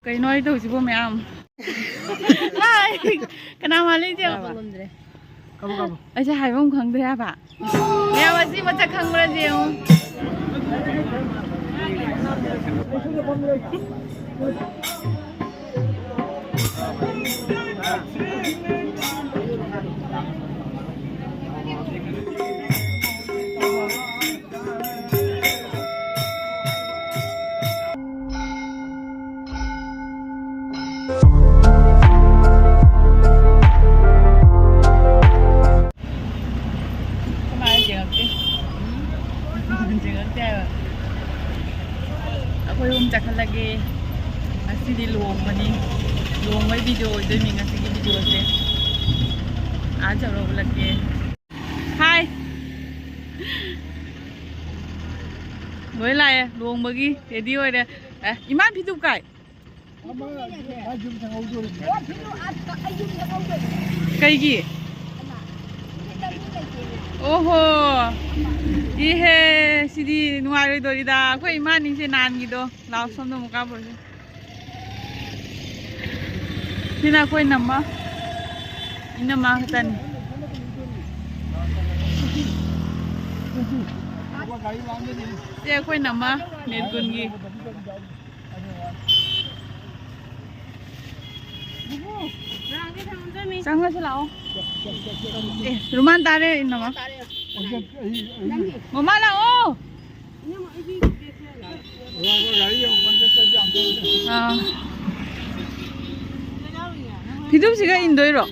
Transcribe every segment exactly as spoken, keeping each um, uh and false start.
ꯀꯩꯅꯣ ꯑꯩ ꯇꯧꯁꯤꯕꯣ ꯃꯌꯥꯝ? ꯍꯥꯏ! ꯀꯅꯥ ꯃꯥꯜꯂꯤ ꯏꯆꯦ? ꯉꯝꯗ꯭ꯔꯦ꯫ ꯀꯕꯣ, ꯀꯕꯣ꯫ ꯑꯩꯁꯦ ꯍꯥꯏꯕ ꯑꯃ ꯈꯪꯗ꯭ꯔꯦ ꯍꯥꯏꯕ꯫ ꯃꯌꯥꯝ ꯑꯁꯤ ꯃꯁꯛ ꯈꯪꯕ꯭ꯔꯥ ꯌꯦꯡꯉꯨ꯫ ꯀꯃꯥꯏꯅ ꯌꯦꯡꯉꯛꯀꯦ? ꯌꯦꯡꯉꯛꯇꯦ ꯍꯥꯏꯕ꯫ ꯑꯩꯈꯣꯏ ꯑꯍꯨꯝ ꯆꯠꯈꯠꯂꯒꯦ꯫ ꯉꯁꯤꯗꯤ ꯂꯨꯍꯣꯡꯕꯅꯤ꯫ ꯂꯨꯍꯣꯡꯕꯒꯤ ꯚꯤꯗꯤꯑꯣ ꯑꯣꯏꯗꯣꯏꯅꯤ ꯉꯁꯤꯒꯤ ꯚꯤꯗꯤꯑꯣꯁꯦ꯫ ꯑꯥ ꯆꯠꯂꯒ ꯎꯠꯂꯛꯀꯦ꯫ ꯍꯥꯏ꯫ ꯂꯣꯏ ꯂꯥꯛꯑꯦ꯫ ꯂꯨꯍꯣꯡꯕꯒꯤ ꯔꯦꯗꯤ ꯑꯣꯏꯔꯦ꯫ ꯑꯦ, ꯏꯃꯥ ꯐꯤꯗꯨ ꯀꯥꯏ? ꯀꯩꯒꯤ? ꯑꯣꯍꯣ꯫ ꯏꯍꯦ, ꯁꯤꯗꯤ ꯅꯨꯡꯉꯥꯏꯔꯣꯏꯗꯣꯔꯤꯗ꯫ ꯑꯩꯈꯣꯏ ꯏꯃꯥꯅꯤꯁꯦ ꯅꯍꯥꯟꯒꯤꯗꯣ꯫ ꯂꯥꯎ ꯁꯣꯝꯗ ꯑꯃꯨꯛ ꯀꯥꯞꯄꯨꯔꯁꯦ꯫ ꯁꯤꯅ ꯑꯩꯈꯣꯏ ꯅꯝꯃ꯫ ꯏꯅꯝꯃ ꯈꯛꯇꯅꯤ꯫ ꯁꯤ ꯑꯩꯈꯣꯏ ꯅꯝꯃ ꯅꯤꯔꯒꯨꯟꯒꯤ꯫ ꯆꯪꯉꯁꯤ ꯂꯥꯛꯑꯣ꯫ ꯑꯦ, ꯔꯨꯃꯥꯟ ꯇꯥꯔꯦ, ꯏꯅꯝꯃ꯫ ꯃꯃꯥ ꯂꯥꯛꯑꯣ꯫ ꯑꯥ꯫ ꯐꯤꯗꯨꯝꯁꯤꯒ ꯏꯟꯗꯣꯏꯔꯣ?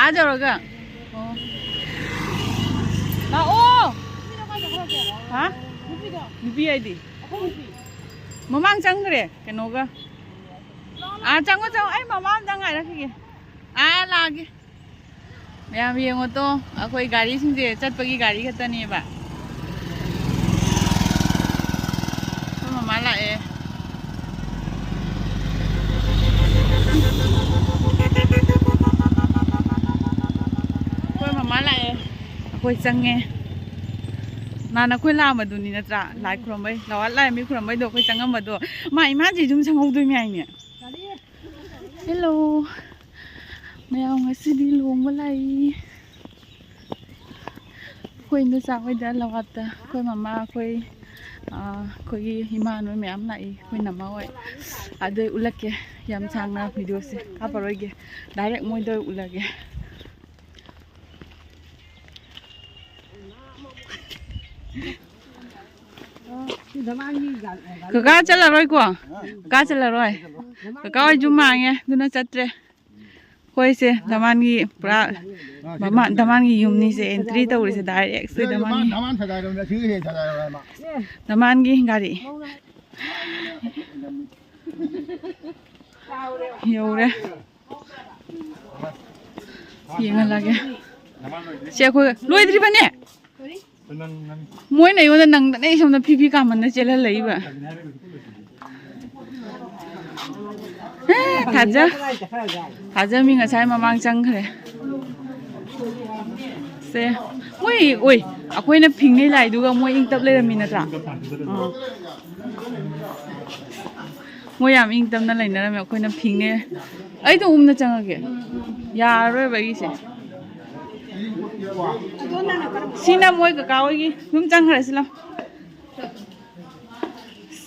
ꯑꯥ ꯌꯧꯔꯒ? ꯑꯣ꯫ ꯂꯥꯛꯑꯣ! ꯍꯥ? ꯅꯨꯄꯤ ꯍꯥꯏꯗꯤ? ꯃꯃꯥꯡ ꯆꯪꯈ꯭ꯔꯦ ꯀꯩꯅꯣꯒ꯫ ꯑꯥ, ꯆꯪꯉꯣ, ꯆꯪꯉꯣ꯫ ꯑꯩ ꯃꯃꯥ ꯑꯝꯇ ꯉꯥꯏꯔꯛꯈꯤꯒꯦ꯫ ꯑꯥ, ꯂꯥꯛꯑꯒꯦ꯫ ꯃꯌꯥꯝ ꯌꯦꯡꯉꯣ ꯇꯣ, ꯑꯩꯈꯣꯏ ꯒꯥꯔꯤꯁꯤꯡꯁꯦ ꯆꯠꯄꯒꯤ ꯒꯥꯔꯤ ꯈꯛꯇꯅꯦꯕ꯫ ꯑꯩꯈꯣꯏ ꯃꯃꯥ ꯂꯥꯛꯑꯦ꯫ ꯑꯩꯈꯣꯏ ꯃꯃꯥ ꯂꯥꯛꯑꯦ꯫ ꯑꯩꯈꯣꯏ ꯆꯪꯉꯦ꯫ ꯅꯍꯥꯟ ꯑꯩꯈꯣꯏ ꯂꯥꯛꯑꯝꯕꯗꯨꯅꯤ ꯅꯠꯇ꯭ꯔꯥ? ꯂꯥꯏ ꯈꯨꯔꯝꯕꯩ, ꯂꯋꯥꯠ ꯂꯥꯏ ꯃꯤ ꯈꯨꯔꯝꯕꯩꯗꯣ ꯑꯩꯈꯣꯏ ꯆꯪꯉꯝꯕꯗꯣ꯫ ꯃꯥ ꯏꯃꯥꯁꯦ ꯌꯨꯝ ꯁꯪꯍꯧꯗꯣꯏꯅꯤ ꯍꯥꯏꯅꯦ꯫ ꯍꯦꯜꯂꯣ꯫ ꯃꯌꯥꯝ ꯉꯁꯤꯗꯤ ꯂꯨꯍꯣꯡꯕ ꯂꯥꯛꯏ꯫ ꯑꯩꯈꯣꯏ ꯏꯟꯗꯣꯆꯥ ꯍꯣꯏꯗ ꯂꯋꯥꯠꯇ ꯑꯩꯈꯣꯏ ꯃꯃꯥ, ꯑꯩꯈꯣꯏ, ꯑꯥ, ꯑꯩꯈꯣꯏꯒꯤ ꯏꯃꯥꯟꯅꯕ ꯃꯌꯥꯝ ꯂꯥꯛꯏ, ꯑꯩꯈꯣꯏ ꯅꯃꯥ ꯍꯣꯏ꯫ ꯑꯗꯨ ꯑꯩ ꯎꯠꯂꯛꯀꯦ꯫ ꯌꯥꯝ ꯁꯥꯡꯅ ꯚꯤꯗꯤꯑꯣꯁꯦ ꯍꯥꯞꯄꯔꯣꯏꯒꯦ, ꯗꯥꯏꯔꯦꯛ ꯃꯣꯏꯗ ꯑꯣꯏ ꯎꯠꯂꯒꯦ꯫ ꯀꯀꯥ ꯆꯠꯂꯔꯣꯏꯀꯣ? ꯀꯀꯥ ꯆꯠꯂꯔꯣꯏ꯫ ꯀꯀꯥ ꯍꯣꯏ ꯌꯨꯝ ꯍꯥꯡꯉꯦ, ꯑꯗꯨꯅ ꯆꯠꯇ꯭ꯔꯦ꯫ ꯑꯩꯈꯣꯏꯁꯦ ꯗꯃꯥꯟꯒꯤ ꯄꯨꯔꯥ ꯃꯃꯥ-, ꯗꯃꯥꯟꯒꯤ ꯌꯨꯝꯅꯤꯁꯦ, ꯑꯦꯟꯇ꯭ꯔꯤ ꯇꯧꯔꯤꯁꯦ ꯗꯥꯏꯔꯦꯛꯁꯦ ꯗꯃꯥꯟꯒꯤ꯫ ꯗꯃꯥꯟꯒꯤ ꯒꯥꯔꯤ ꯌꯧꯔꯦ꯫ ꯌꯦꯡꯍꯜꯂꯒꯦ꯫ ꯁꯤ ꯑꯩꯈꯣꯏ ꯂꯣꯏꯗ꯭ꯔꯤꯕꯅꯦ꯫ ꯃꯣꯏꯅ ꯑꯩꯉꯣꯟꯗ ꯅꯪꯗꯅ ꯑꯩ ꯁꯣꯝꯗ ꯐꯤ ꯐꯤ ꯀꯥꯃꯟꯗ ꯆꯦꯜꯍꯜꯂꯛꯏꯕ꯫ ꯑꯦ, ꯊꯥꯖ-, ꯊꯥꯖꯃꯤ ꯉꯁꯥꯏ ꯃꯃꯥꯡ ꯆꯪꯈ꯭ꯔꯦ꯫ ꯁꯦ, ꯃꯣꯏ, ꯑꯣꯏ, ꯑꯩꯈꯣꯏꯅ ꯐꯤꯡꯅꯤ ꯂꯥꯏꯗꯨꯒ ꯃꯣꯏ ꯏꯪ ꯇꯞ ꯂꯩꯔꯝꯃꯤ ꯅꯠꯇ꯭ꯔꯥ? ꯑꯥ꯫ ꯃꯣꯏ ꯌꯥꯝ ꯏꯪ ꯇꯞꯅ ꯂꯩꯅꯔꯝꯃꯦ, ꯑꯩꯈꯣꯏꯅ ꯐꯤꯡꯅꯦ꯫ ꯑꯩꯗꯣ ꯎꯝꯅ ꯆꯪꯉꯒꯦ, ꯌꯥꯔꯔꯣꯏꯕ ꯑꯩꯒꯤꯁꯦ꯫ ꯁꯤꯅ ꯃꯣꯏ ꯀꯀꯥ ꯍꯣꯏꯒꯤ ꯑꯗꯨꯝ ꯆꯪꯈ꯭ꯔꯁꯤ ꯂꯥꯎ꯫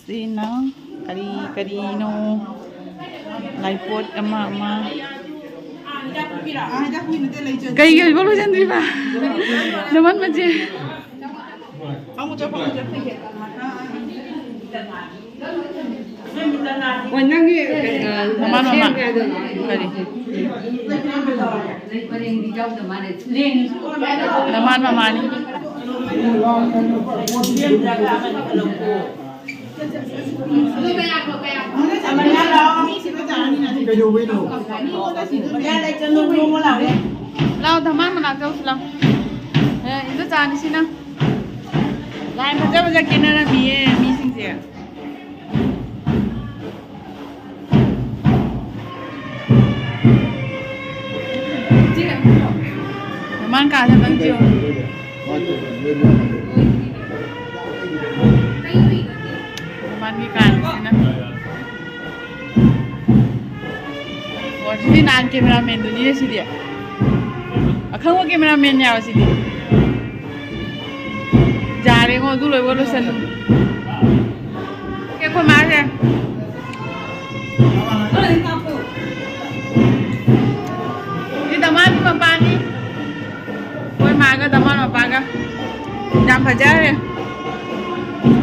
ꯁꯤꯅ ꯀꯔꯤ ꯀꯔꯤꯅꯣ, ꯂꯥꯏꯄꯣꯠ ꯑꯃ ꯑꯃ꯫ ꯀꯩꯒꯤ ꯑꯣꯏꯕ ꯂꯣꯏꯁꯤꯟꯗ꯭ꯔꯤꯕ? ꯅꯃꯟ ꯃꯆꯦ꯫ ꯑꯣ, ꯅꯪꯒꯤ, ꯑ, ꯃꯃꯥ, ꯃꯃꯥ꯫ ꯁꯦꯝꯒꯦ ꯍꯥꯏꯗꯣ? ꯀꯔꯤ? ꯅꯃꯥꯟ ꯃꯃꯥꯅꯤ꯫ ꯂꯥꯎ, ꯙꯃꯥꯟ ꯃꯅꯥꯛ ꯆꯧꯁꯤ ꯂꯥꯎ꯫ ꯑꯦ, ꯏꯟꯗꯣꯆꯥꯅꯤ ꯁꯤꯅ꯫ ꯂꯥꯏꯟ ꯐꯖ ꯐꯖ ꯀꯦꯅꯔꯝꯃꯤꯌꯦ ꯃꯤꯁꯤꯡꯁꯦ꯫ ꯙꯃꯥꯟ ꯀꯥꯁꯦ ꯑꯝꯇꯪ ꯆꯦꯛ ꯇꯧ꯫ ꯃꯥꯒꯤ ꯀꯥꯟꯁꯤꯅ꯫ ꯑꯣ, ꯁꯤꯗꯤ ꯅꯍꯥꯟ ꯀꯦꯃꯦꯔꯥꯃꯦꯟꯗꯨꯅꯤꯅꯦ ꯁꯤꯗꯤ꯫ ꯑꯈꯪꯕ ꯀꯦꯃꯦꯔꯥꯃꯦꯟꯅꯦꯕ ꯁꯤꯗꯤ꯫ ꯌꯥꯔꯦꯉꯣ, ꯑꯗꯨ ꯂꯣꯏꯕ ꯂꯣꯏꯁꯜꯂꯨ꯫ ꯁꯤ ꯑꯩꯈꯣꯏ ꯃꯥꯁꯦ꯫ ꯁꯤ ꯗꯃꯥꯟꯒꯤ ꯃꯄꯥꯅꯤ꯫ ꯑꯩꯈꯣꯏ ꯃꯥꯒ ꯗꯃꯥꯟ ꯃꯄꯥꯒ꯫ ꯌꯥꯝ ꯐꯖꯔꯦ꯫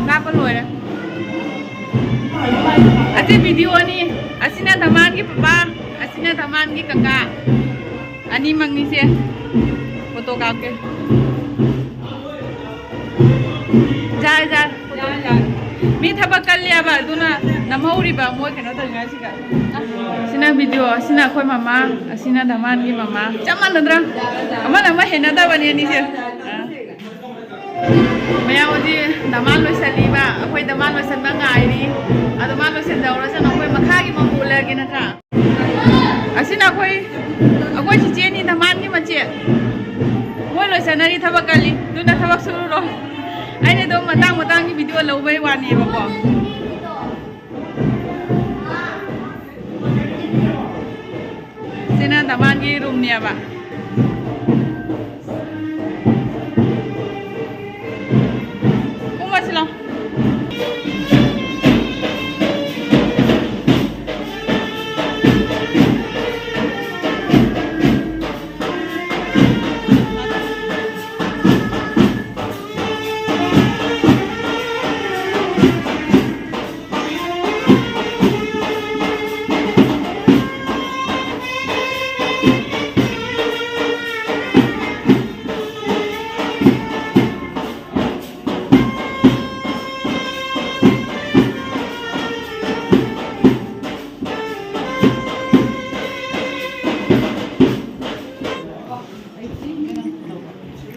ꯀꯥꯞꯄ ꯂꯣꯏꯔꯦ꯫ ꯑꯁꯤ ꯚꯤꯗꯤꯑꯣꯅꯤ꯫ ꯑꯁꯤꯅ ꯗꯃꯥꯟꯒꯤ ꯄꯄꯥ, ꯑꯁꯤꯅ ꯗꯃꯥꯟꯒꯤ ꯀꯀꯥ꯫ ꯑꯅꯤꯃꯛꯅꯤꯁꯦ꯫ ꯐꯣꯇꯣ ꯀꯥꯞꯀꯦ꯫ ꯌꯥꯔꯦ, ꯌꯥꯔꯦ꯫ ꯃꯤ ꯊꯕꯛ ꯀꯜꯂꯦꯕ, ꯑꯗꯨꯅ ꯅꯝꯍꯧꯔꯤꯕ ꯃꯣꯏ ꯀꯩꯅꯣ ꯇꯧꯔꯤꯉꯩꯁꯤꯗ꯫ ꯁꯤꯅ ꯚꯤꯗꯤꯑꯣ, ꯑꯁꯤꯅ ꯑꯩꯈꯣꯏ ꯃꯃꯥ, ꯑꯁꯤꯅ ꯗꯃꯥꯟꯒꯤ ꯃꯃꯥ꯫ ꯆꯞ ꯃꯥꯟꯅꯗ꯭ꯔꯥ? ꯑꯃꯅ ꯑꯃ ꯍꯦꯟꯅꯗꯕꯅꯦ ꯑꯅꯤꯁꯦ꯫ ꯑꯥ꯫ ꯃꯌꯥꯝ ꯍꯧꯖꯤꯛ ꯗꯃꯥꯟ ꯂꯣꯏꯁꯜꯂꯤꯕ, ꯑꯩꯈꯣꯏ ꯗꯃꯥꯟ ꯂꯣꯏꯁꯟꯕ ꯉꯥꯏꯔꯤ꯫ ꯑꯗꯣ ꯃꯥ ꯂꯣꯏꯁꯟꯖꯍꯧꯔꯁꯅꯨ, ꯑꯩꯈꯣꯏ ꯃꯈꯥꯒꯤ ꯑꯃꯨꯛ ꯎꯠꯂꯒꯦ ꯅꯠꯇ꯭ꯔꯥ? ꯑꯁꯤꯅ ꯑꯩꯈꯣꯏ, ꯑꯩꯈꯣꯏ ꯆꯤꯆꯦꯅꯤ, ꯗꯃꯥꯟꯒꯤ ꯃꯆꯦ꯫ ꯃꯣꯏ ꯂꯣꯏꯁꯟꯅꯔꯤ, ꯊꯕꯛ ꯀꯜꯂꯤ꯫ ꯑꯗꯨꯅ ꯊꯕꯛ ꯁꯨꯔꯨꯔꯣ꯫ ꯑꯩꯅ ꯑꯗꯨꯝ ꯃꯇꯥꯡ ꯃꯇꯥꯡꯒꯤ ꯚꯤꯗꯤꯑꯣ ꯂꯧꯕꯩ ꯋꯥꯅꯦꯕꯀꯣ꯫ ꯁꯤꯅ ꯗꯃꯥꯟꯒꯤ ꯔꯨꯝꯅꯦꯕ꯫ ꯀꯨꯝꯃꯁꯤ ꯂꯥꯎ꯫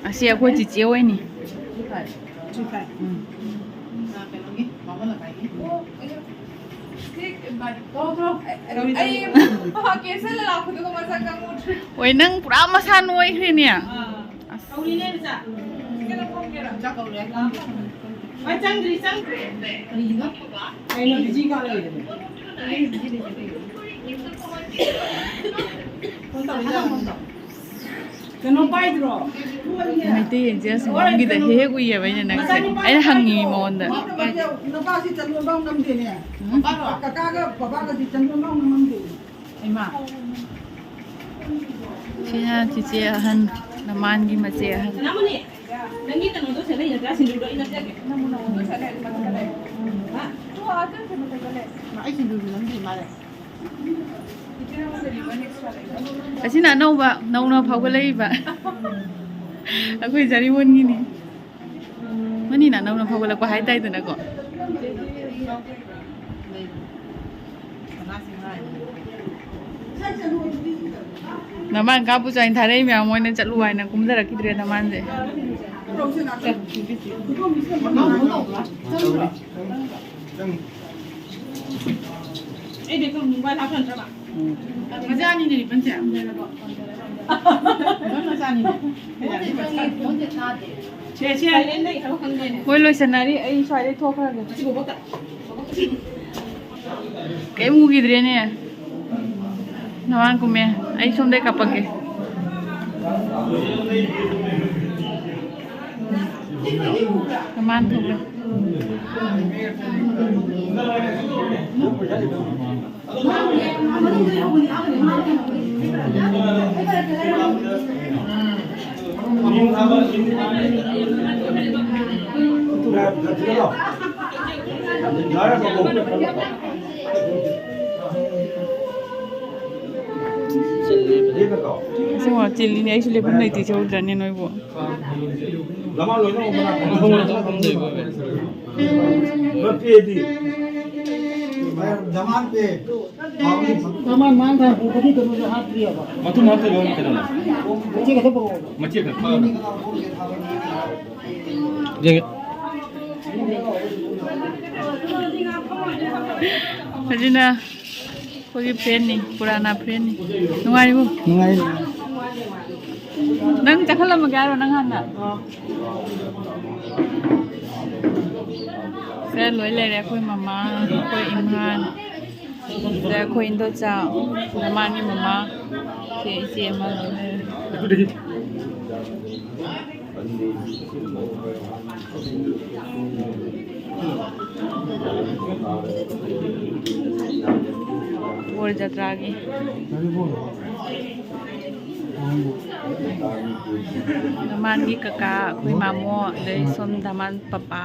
ꯑꯁꯤ ꯑꯩꯈꯣꯏ ꯆꯤꯆꯦ ꯍꯣꯏꯅꯤ꯫ ꯎꯝ꯫ ꯑꯩ ꯀꯦꯁꯜꯂ ꯂꯥꯛꯄꯗꯨꯒ ꯃꯁꯛ ꯈꯪꯉꯨꯗ꯭ꯔꯦ꯫ ꯍꯣꯏ, ꯅꯪ ꯄꯨꯔꯥ ꯃꯁꯥ ꯅꯣꯏꯈ꯭ꯔꯦꯅꯦ꯫ ꯑꯥ꯫ ꯑꯁ꯫ ꯀꯩꯅꯣ ꯐꯝꯒꯦꯔꯥ? ꯆꯥꯛ ꯀꯧꯔꯦ꯫ ꯂꯥꯛꯑꯣ꯫ ꯍꯣꯏ, ꯆꯪꯗ꯭ꯔꯤ, ꯆꯪꯗ꯭ꯔꯤ꯫ ꯀꯔꯤꯒꯤꯅꯣ? ꯀꯩꯅꯣ, ꯕꯤꯖꯤ ꯀꯥ ꯂꯩꯔꯤꯗꯨꯕꯨ? ꯐꯣꯟ ꯇꯧꯔꯤꯔꯣ? ꯀꯩꯅꯣ ꯄꯥꯏꯗ꯭ꯔꯣ? ꯃꯩꯇꯩ ꯌꯦꯟꯁꯦ ꯑꯁꯨꯝ ꯃꯝꯒꯤꯗ ꯍꯦꯛ ꯍꯦꯛ ꯎꯏꯌꯦꯕ ꯑꯩꯅ ꯅꯪꯁꯦ꯫ ꯑꯩꯅ ꯍꯪꯉꯤ ꯃꯉꯣꯟꯗ꯫ ꯅꯨꯄꯥꯁꯤ ꯆꯠꯂꯣ ꯂꯥꯎ ꯉꯝꯗꯦꯅꯦ꯫ ꯀꯀꯥꯒ ꯕꯕꯥꯒꯗꯤ ꯆꯠꯂꯣ ꯂꯥꯎ ꯉꯝꯗꯦ꯫ ꯏꯃꯥ꯫ ꯁꯤꯅ ꯆꯤꯆꯦ ꯑꯍꯟ, ꯅꯃꯥꯟꯒꯤ ꯃꯆꯦ ꯑꯍꯟ꯫ ꯅꯪꯒꯤ ꯀꯩꯅꯣꯗꯣ ꯁꯦ ꯂꯩ ꯅꯠꯇ꯭ꯔꯥ? ꯁꯤꯡꯖꯨꯗꯣ ꯑꯩ ꯅꯝꯖꯒꯦ꯫ ꯅꯝꯃꯣ, ꯅꯝꯃꯣ꯫ ꯃꯊꯛꯇ ꯂꯩ꯫ ꯃꯊꯛꯇ ꯂꯩ꯫ ꯃꯥ, ꯑꯩ ꯁꯤꯡꯖꯨꯁꯨ ꯅꯝꯗ꯭ꯔꯤ ꯃꯥꯜꯂꯦ꯫ ꯑꯁꯤꯅ ꯑꯅꯧꯕ ꯅꯧꯅ ꯐꯥꯎꯒꯠꯂꯛꯏꯕ ꯑꯩꯈꯣꯏ ꯖꯔꯤꯃꯣꯟꯒꯤꯅꯤ꯫ ꯃꯅꯤꯅ ꯅꯧꯅ ꯐꯥꯎꯒꯠꯂꯛꯄ ꯍꯥꯏꯇꯥꯏꯗꯅꯀꯣ꯫ ꯅꯃꯥꯟ ꯀꯥꯞꯄꯨ ꯆꯥꯏꯅ ꯊꯥꯔꯛꯏ ꯃꯌꯥꯝ ꯃꯣꯏꯅ ꯆꯠꯂꯨ ꯍꯥꯏꯅ ꯀꯨꯝꯊꯔꯛꯈꯤꯗ꯭ꯔꯦ ꯅꯃꯥꯟꯁꯦ꯫ ꯑꯩꯗꯤ ꯀꯩꯅꯣ ꯃꯣꯕꯥꯏꯜ ꯍꯥꯞꯐꯟꯗ꯭ꯔꯕ? ꯃꯆꯥꯅꯤꯅꯦ ꯔꯤꯕꯟꯁꯦ꯫ ꯔꯤꯕꯟ ꯃꯆꯥꯅꯤꯅꯦ꯫ ꯁꯦ, ꯁꯦ꯫ ꯃꯣꯏ ꯂꯣꯏꯁꯟꯅꯔꯤ, ꯑꯩ ꯁ꯭ꯋꯥꯏꯗꯩ ꯊꯣꯛꯈ꯭ꯔꯒꯦ꯫ ꯀꯩꯝ ꯎꯈꯤꯗ꯭ꯔꯦꯅꯦ꯫ ꯅꯃꯥꯟ ꯀꯨꯝꯃꯦ꯫ ꯑꯩ ꯁꯣꯝꯗꯩ ꯀꯥꯞꯄꯛꯀꯦ꯫ ꯅꯃꯥꯟ ꯊꯣꯛꯂꯦ꯫ ꯑꯁꯦꯡꯕ ꯆꯤꯜꯂꯤꯅꯦ, ꯑꯩꯁꯨ ꯂꯦꯞꯐꯝ ꯂꯩꯇꯦ, ꯆꯧꯗ꯭ꯔꯅꯦ ꯅꯣꯏꯕꯨ꯫ ꯃꯊꯨꯝ ꯍꯥꯞꯇꯣꯏꯕ ꯑꯃ ꯀꯩꯅꯣꯅꯦ? ꯃꯆꯦ ꯈꯛ ꯐꯥꯎꯅ꯫ ꯌꯦꯡꯒꯦ꯫ ꯑꯗꯨꯅ ꯑꯩꯈꯣꯏꯒꯤ ꯐ꯭ꯔꯦꯟꯅꯤ, ꯄꯨꯔꯥꯅꯥ ꯐ꯭ꯔꯦꯟꯅꯤ꯫ ꯅꯨꯡꯉꯥꯏꯔꯤꯕꯣ? ꯅꯨꯡꯉꯥꯏꯔꯤ꯫ ꯅꯪ ꯆꯠꯍꯜꯂꯝꯃꯒꯦ ꯍꯥꯏꯔꯣ ꯅꯪ ꯍꯥꯟꯅ? ꯁꯤꯗ ꯂꯣꯏ ꯂꯩꯔꯦ꯫ ꯑꯩꯈꯣꯏ ꯃꯃꯥ, ꯑꯩꯈꯣꯏ ꯏꯃꯥ, ꯁꯤꯗ ꯑꯩꯈꯣꯏ ꯏꯟꯗꯣꯆꯥ, ꯃꯃꯥꯒꯤ ꯃꯃꯥ, ꯁꯤ ꯏꯆꯦ ꯑꯃ ꯂꯣꯏ ꯂꯩꯔꯦ꯫ ꯕꯣꯔ ꯖꯇ꯭ꯔꯥꯒꯤ꯫ ꯗꯃꯥꯟꯒꯤ ꯀꯀꯥ, ꯑꯩꯈꯣꯏ ꯃꯥꯃꯣ, ꯑꯗꯩ ꯁꯣꯝ ꯗꯃꯥꯟ ꯄꯄꯥ꯫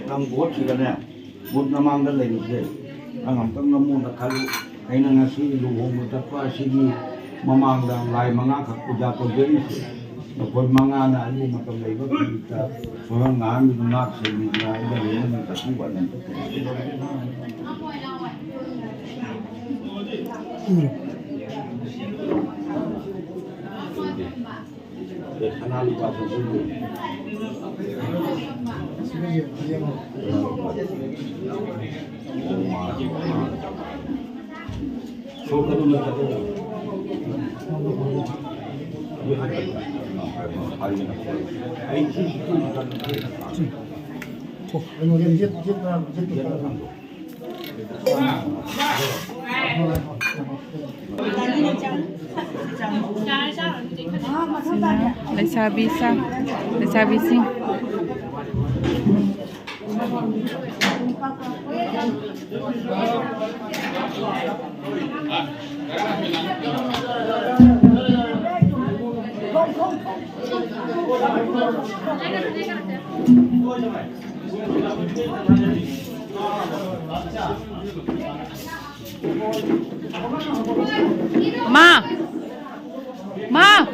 ꯅꯪ ꯚꯣꯠꯁꯤꯗꯅꯦ, ꯚꯣꯠ ꯃꯃꯥꯡꯗ ꯂꯩꯔꯤꯁꯦ, ꯅꯪ ꯑꯝꯇꯪ ꯅꯃꯣꯟꯗ ꯈꯜꯂꯨ꯫ ꯑꯩꯅ ꯉꯁꯤ ꯂꯨꯍꯣꯡꯕ ꯆꯠꯄ ꯑꯁꯤꯒꯤ ꯃꯃꯥꯡꯗ ꯂꯥꯏ ꯃꯉꯥꯈꯛ ꯄꯨꯖꯥ ꯇꯧꯖꯔꯤꯁꯦ, ꯅꯈꯣꯏ ꯃꯉꯥꯅ ꯑꯩꯕꯨ ꯃꯇꯝ ꯂꯩꯕ ꯈꯨꯗꯤꯡꯗ ꯁꯣꯏꯍꯟ ꯉꯥꯍꯟꯕꯤꯗꯨ ꯉꯥꯛ ꯁꯦꯟꯕꯤꯗꯨꯅ ꯑꯩꯅ ꯂꯣꯏꯅ ꯆꯠꯄꯤꯕ ꯑꯗꯨꯝ ꯆꯠꯄꯤꯕ꯫ ꯁꯅꯥ ꯂꯨꯄꯥ ꯆꯠꯄꯤꯕ꯫ ꯂꯩꯁꯥꯕꯤ ꯁꯥ, ꯂꯩꯁꯥꯕꯤꯁꯤꯡ꯫ ꯃꯥ! ꯃꯥ!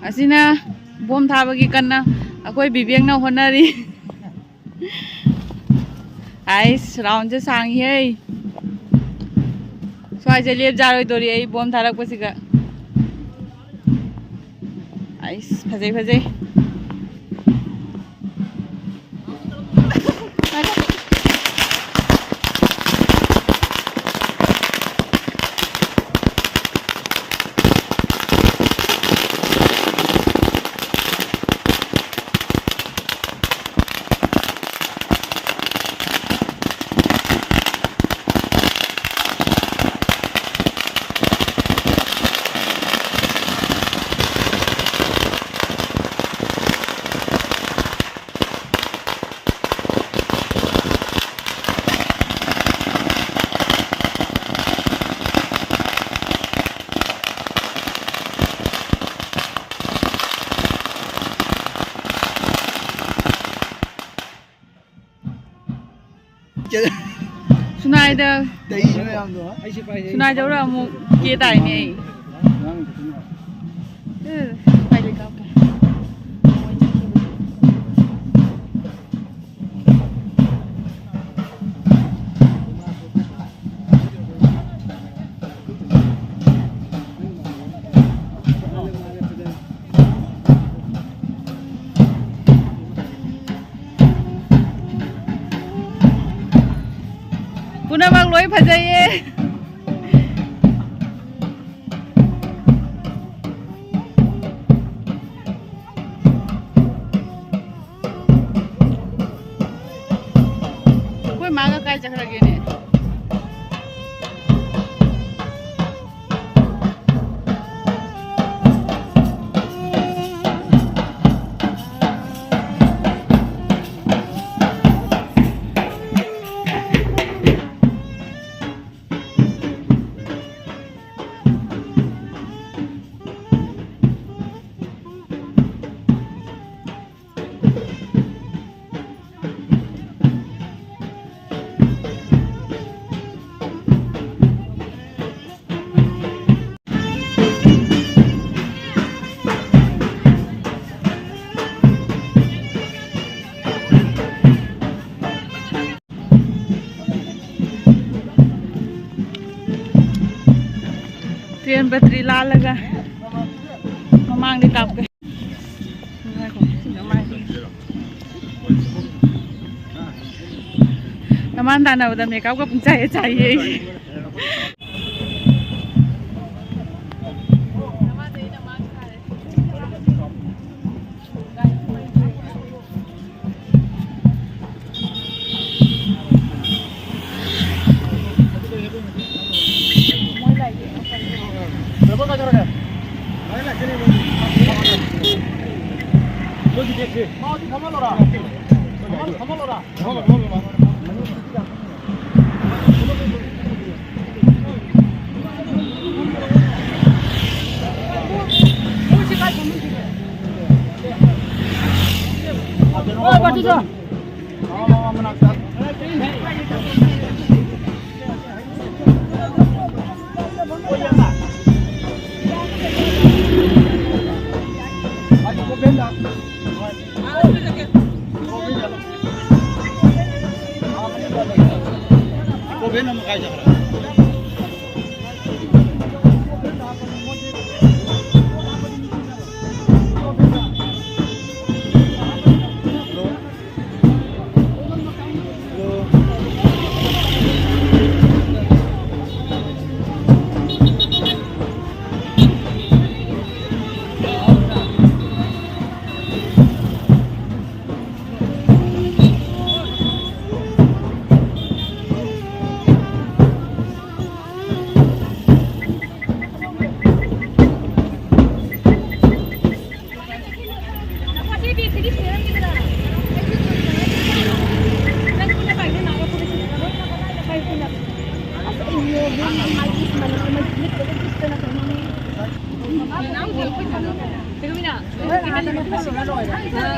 ꯑꯁꯤꯅ ꯕꯣꯝ ꯊꯥꯕꯒꯤ ꯀꯟꯅ ꯑꯩꯈꯣꯏ ꯕꯤꯕꯦꯛꯅ ꯍꯣꯠꯅꯔꯤ꯫ ꯑꯩꯁ, ꯔꯥꯎꯟꯁꯦ ꯁꯥꯡꯉꯤꯍꯦ꯫ ꯁ꯭ꯋꯥꯏꯁꯦ ꯂꯦꯞꯖꯥꯔꯣꯏꯗꯣꯔꯤ ꯑꯩ ꯕꯣꯝ ꯊꯥꯔꯛꯄꯁꯤꯒ꯫ ꯑꯩꯁ, ꯐꯖꯩ, ꯐꯖꯩ꯫ ꯁꯨꯅꯥꯏꯗ, ꯇꯩ ꯃꯌꯥꯝꯗꯣ꯫ ꯁꯨꯅꯥꯏꯗꯧꯔ ꯑꯃꯨꯛ ꯀꯦ ꯇꯥꯏꯅꯦ ꯑꯩ꯫ ꯑꯦ, ꯄꯥꯏ ꯂꯩ ꯀꯥꯞꯀꯦ꯫ ꯄꯨꯝꯅꯃꯛ ꯂꯣꯏ ꯐꯖꯩꯌꯦ꯫ ꯑꯩꯈꯣꯏ ꯃꯥꯒ ꯀꯥꯏ ꯆꯠꯈ꯭ꯔꯒꯦꯅꯦ? ꯇ꯭ꯔꯦꯟ ꯕꯇ꯭ꯔꯤ ꯂꯥꯜꯂꯒ ꯃꯃꯥꯡꯗꯤ ꯀꯥꯞꯀꯦ꯫ ꯅꯃꯥꯟ ꯇꯥꯟꯅꯕꯗ ꯃꯦꯀꯞꯀ ꯄꯨꯡꯆꯥꯏ ꯆꯥꯏꯌꯦ ꯑꯩ꯫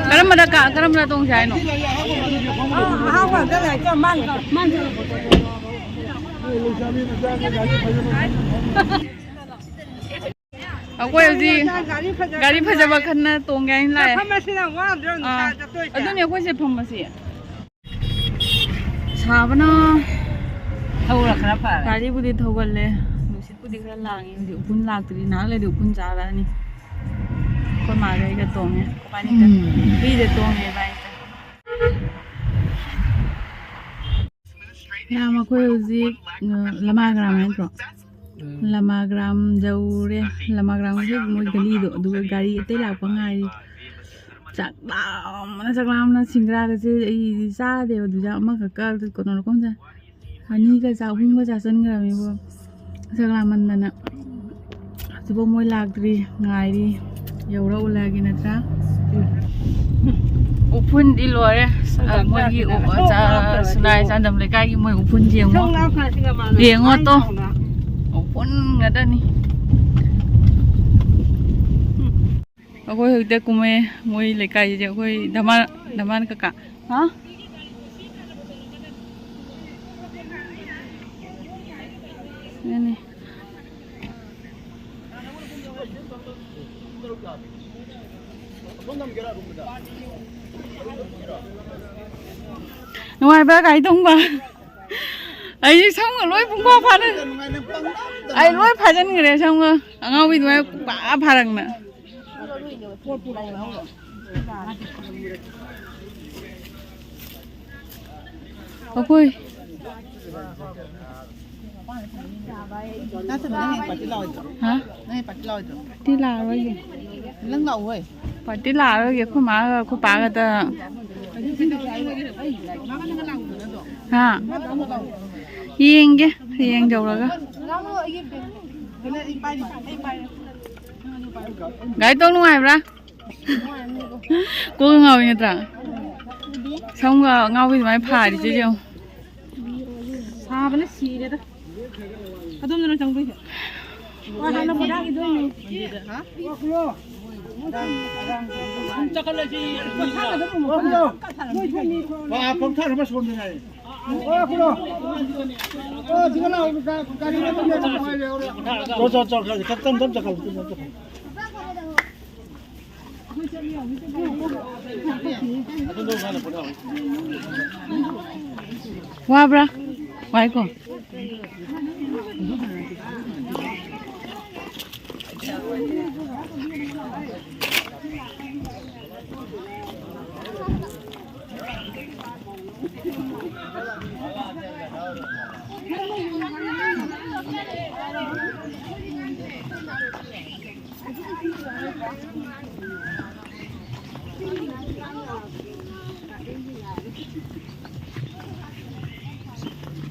ꯀꯔꯝꯕꯗ ꯀꯥ-, ꯀꯔꯝꯕꯗ ꯇꯣꯡꯁꯦ ꯍꯥꯏꯅꯣ? ꯑꯍꯥꯎꯕ ꯑꯝꯇ ꯂꯩꯇ꯭ꯔꯣ? ꯃꯥꯅꯦ꯫ ꯑꯩꯈꯣꯏ ꯍꯧꯖꯤꯛ ꯒꯥꯔꯤ ꯐꯖꯕ ꯈꯟꯅ ꯇꯣꯡꯒꯦ ꯍꯥꯏꯅ ꯂꯥꯛꯑꯦ꯫ ꯐꯝꯃꯁꯤꯅ ꯋꯥꯗ꯭ꯔꯣ ꯅꯨꯡꯁꯥ ꯑꯥ, ꯆꯠꯇꯣꯏꯁꯦ? ꯑꯗꯨꯅꯦ ꯑꯩꯈꯣꯏꯁꯦ ꯐꯝꯃꯁꯤ꯫ ꯁꯥꯕꯅ ꯊꯧꯔ ꯈꯔ ꯐꯔꯦ꯫ ꯒꯥꯔꯤꯕꯨꯗꯤ ꯊꯧꯒꯜꯂꯦ, ꯅꯨꯡꯁꯤꯠꯄꯨꯗꯤ ꯈꯔ ꯂꯥꯡꯉꯤ꯫ ꯍꯧꯖꯤꯛ ꯎꯐꯨꯟ ꯂꯥꯛꯇ꯭ꯔꯤ, ꯉꯥꯏꯍꯥꯛ ꯂꯩꯔꯗꯤ ꯎꯐꯨꯟ ꯆꯥꯔꯛꯑꯅꯤ꯫ ꯑꯩꯈꯣꯏ ꯃꯥꯒ ꯑꯩꯒ ꯇꯣꯡꯉꯦ, ꯏꯕꯥꯅꯤꯗ꯫ ꯎꯝ꯫ ꯐ꯭ꯔꯤꯗ ꯇꯣꯡꯉꯦ ꯏꯕꯥꯅꯤꯗ꯫ ꯌꯥꯝ, ꯑꯩꯈꯣꯏ ꯍꯧꯖꯤꯛ, ꯑ, ꯂꯃꯥꯒ꯭ꯔꯥꯝ ꯍꯥꯏꯅꯠꯇ꯭ꯔꯣ? ꯎꯝ꯫ ꯂꯃꯥꯒ꯭ꯔꯥꯝ ꯌꯧꯔꯦ꯫ ꯂꯃꯥꯒ꯭ꯔꯥꯝꯒꯤ ꯃꯣꯏ ꯒꯂꯤꯗꯣ, ꯑꯗꯨꯒ ꯒꯥꯔꯤ ꯑꯇꯩ ꯂꯥꯛꯄ ꯉꯥꯏꯔꯤ꯫ ꯆꯥꯛ ꯂꯥꯝꯕꯅ, ꯆꯥꯛ ꯂꯥꯝꯕꯅ ꯁꯤꯡꯒ꯭ꯔꯥꯒꯁꯦ ꯑꯩꯗꯤ ꯆꯥꯗꯦꯕ, ꯑꯗꯨꯗ ꯑꯃꯈꯛꯀ ꯀꯩꯅꯣ ꯂꯧꯐꯝꯗ ꯑꯅꯤꯒ ꯆꯥ-, ꯑꯍꯨꯝꯒ ꯆꯥꯁꯤꯟꯈ꯭ꯔꯕꯅꯦꯕꯣ꯫ ꯆꯥꯛ ꯂꯥꯝꯃꯟꯗꯅ꯫ ꯍꯧꯖꯤꯛꯐꯥꯎ ꯃꯣꯏ ꯂꯥꯛꯇ꯭ꯔꯤ, ꯉꯥꯏꯔꯤ꯫ ꯌꯧꯔꯛꯎꯂꯒꯦ ꯅꯠꯇ꯭ꯔꯥ? ꯎꯐꯨꯟꯗꯤ ꯂꯣꯏꯔꯦ꯫ ꯑ, ꯃꯣꯏꯒꯤ ꯎ-, ꯆꯥ-, ꯁꯨꯅꯥꯏ ꯆꯥꯟꯗꯝ ꯂꯩꯀꯥꯏꯒꯤ ꯃꯣꯏ ꯎꯐꯨꯟ ꯌꯦꯡꯉꯣ꯫ ꯌꯦꯡꯉꯣ ꯇꯣ꯫ ꯎꯐꯨꯟ ꯉꯥꯛꯇꯅꯤ꯫ ꯑꯩꯈꯣꯏ ꯍꯧꯖꯤꯛꯇ ꯀꯨꯝꯃꯦ ꯃꯣꯏ ꯂꯩꯀꯥꯏꯁꯦ꯫ ꯑꯩꯈꯣꯏ ꯙꯃꯥ-, ꯙꯃꯥꯟ ꯀꯀꯥ꯫ ꯍꯥ? ꯅꯨꯡꯉꯥꯏꯕ꯭ꯔꯥ ꯒꯥꯔꯤ ꯇꯣꯡꯕ? ꯑꯩ ꯁꯝꯒ ꯂꯣꯏ ꯄꯨꯡꯐꯥ ꯐꯥꯅ-, ꯑꯩ ꯂꯣꯏ ꯐꯥꯖꯤꯟꯈ꯭ꯔꯦ ꯁꯝꯒ꯫ ꯑꯉꯥꯎꯕꯤ ꯑꯗꯨꯃꯥꯏꯅ ꯄꯨꯡꯐꯥ ꯐꯥꯔꯛꯅ꯫ ꯑꯩꯈꯣꯏ ꯅꯠꯇꯕ, ꯅꯪ ꯍꯌꯦꯡ ꯄꯥꯔꯇꯤ ꯂꯥꯛꯑꯣꯏꯗ꯭ꯔꯣ? ꯍꯥ? ꯅꯪ ꯍꯌꯦꯡ ꯄꯥꯔꯇꯤ ꯂꯥꯛꯑꯣꯏꯗ꯭ꯔꯣ? ꯄꯥꯔꯇꯤ ꯂꯥꯛꯑꯔꯣꯏꯒꯦ꯫ ꯅꯪ ꯂꯥꯛꯑꯣꯍꯦ꯫ ꯄꯥꯔꯇꯤ ꯂꯥꯛꯑꯔꯣꯏꯒꯦ, ꯑꯩꯈꯣꯏ ꯃꯥꯒ ꯑꯩꯈꯣꯏ ꯄꯥꯒꯗ꯫ ꯃꯥꯒ ꯅꯪꯒ ꯂꯥꯛꯑꯣꯗꯅ ꯑꯗꯣ꯫ ꯍꯥ? ꯃꯥꯒ ꯑꯃꯨꯛ ꯂꯥꯛꯑꯣ꯫ ꯌꯦꯡꯒꯦ, ꯍꯌꯦꯡ ꯌꯧꯔꯒ꯫ ꯒꯥꯔꯤ ꯇꯣꯡ ꯅꯨꯡꯉꯥꯏꯕ꯭ꯔꯥ? ꯀꯣꯛꯀ ꯉꯥꯎꯏ ꯅꯠꯇ꯭ꯔꯥ? ꯁꯝꯒ ꯉꯥꯎꯕꯤ ꯑꯗꯨꯃꯥꯏꯅ ꯐꯥꯔꯤꯁꯦ ꯌꯦꯡꯉꯨ꯫ ꯁꯥꯕꯅ ꯁꯤꯔꯦꯗ꯫ ꯑꯗꯣꯝꯗ ꯂꯣꯏ ꯆꯪꯕꯩꯁꯦ꯫ ꯍꯥꯟꯅ ꯄꯣꯊꯥꯈꯤꯗꯣꯏꯅꯦ꯫ ꯄꯣꯊꯥꯒꯗꯕ ꯃꯐꯝꯗ ꯀꯠꯊꯔꯝꯃꯤ꯫ ꯆꯣ, ꯆꯣ, ꯆꯣ, ꯈꯔ ꯇꯞ ꯇꯞ ꯆꯠꯈ꯭ꯔꯣ, ꯇꯞ ꯇꯞ ꯆꯠꯈ꯭ꯔꯣ꯫ ꯋꯥꯕ꯭ꯔꯥ? ꯋꯥꯏꯀꯣ꯫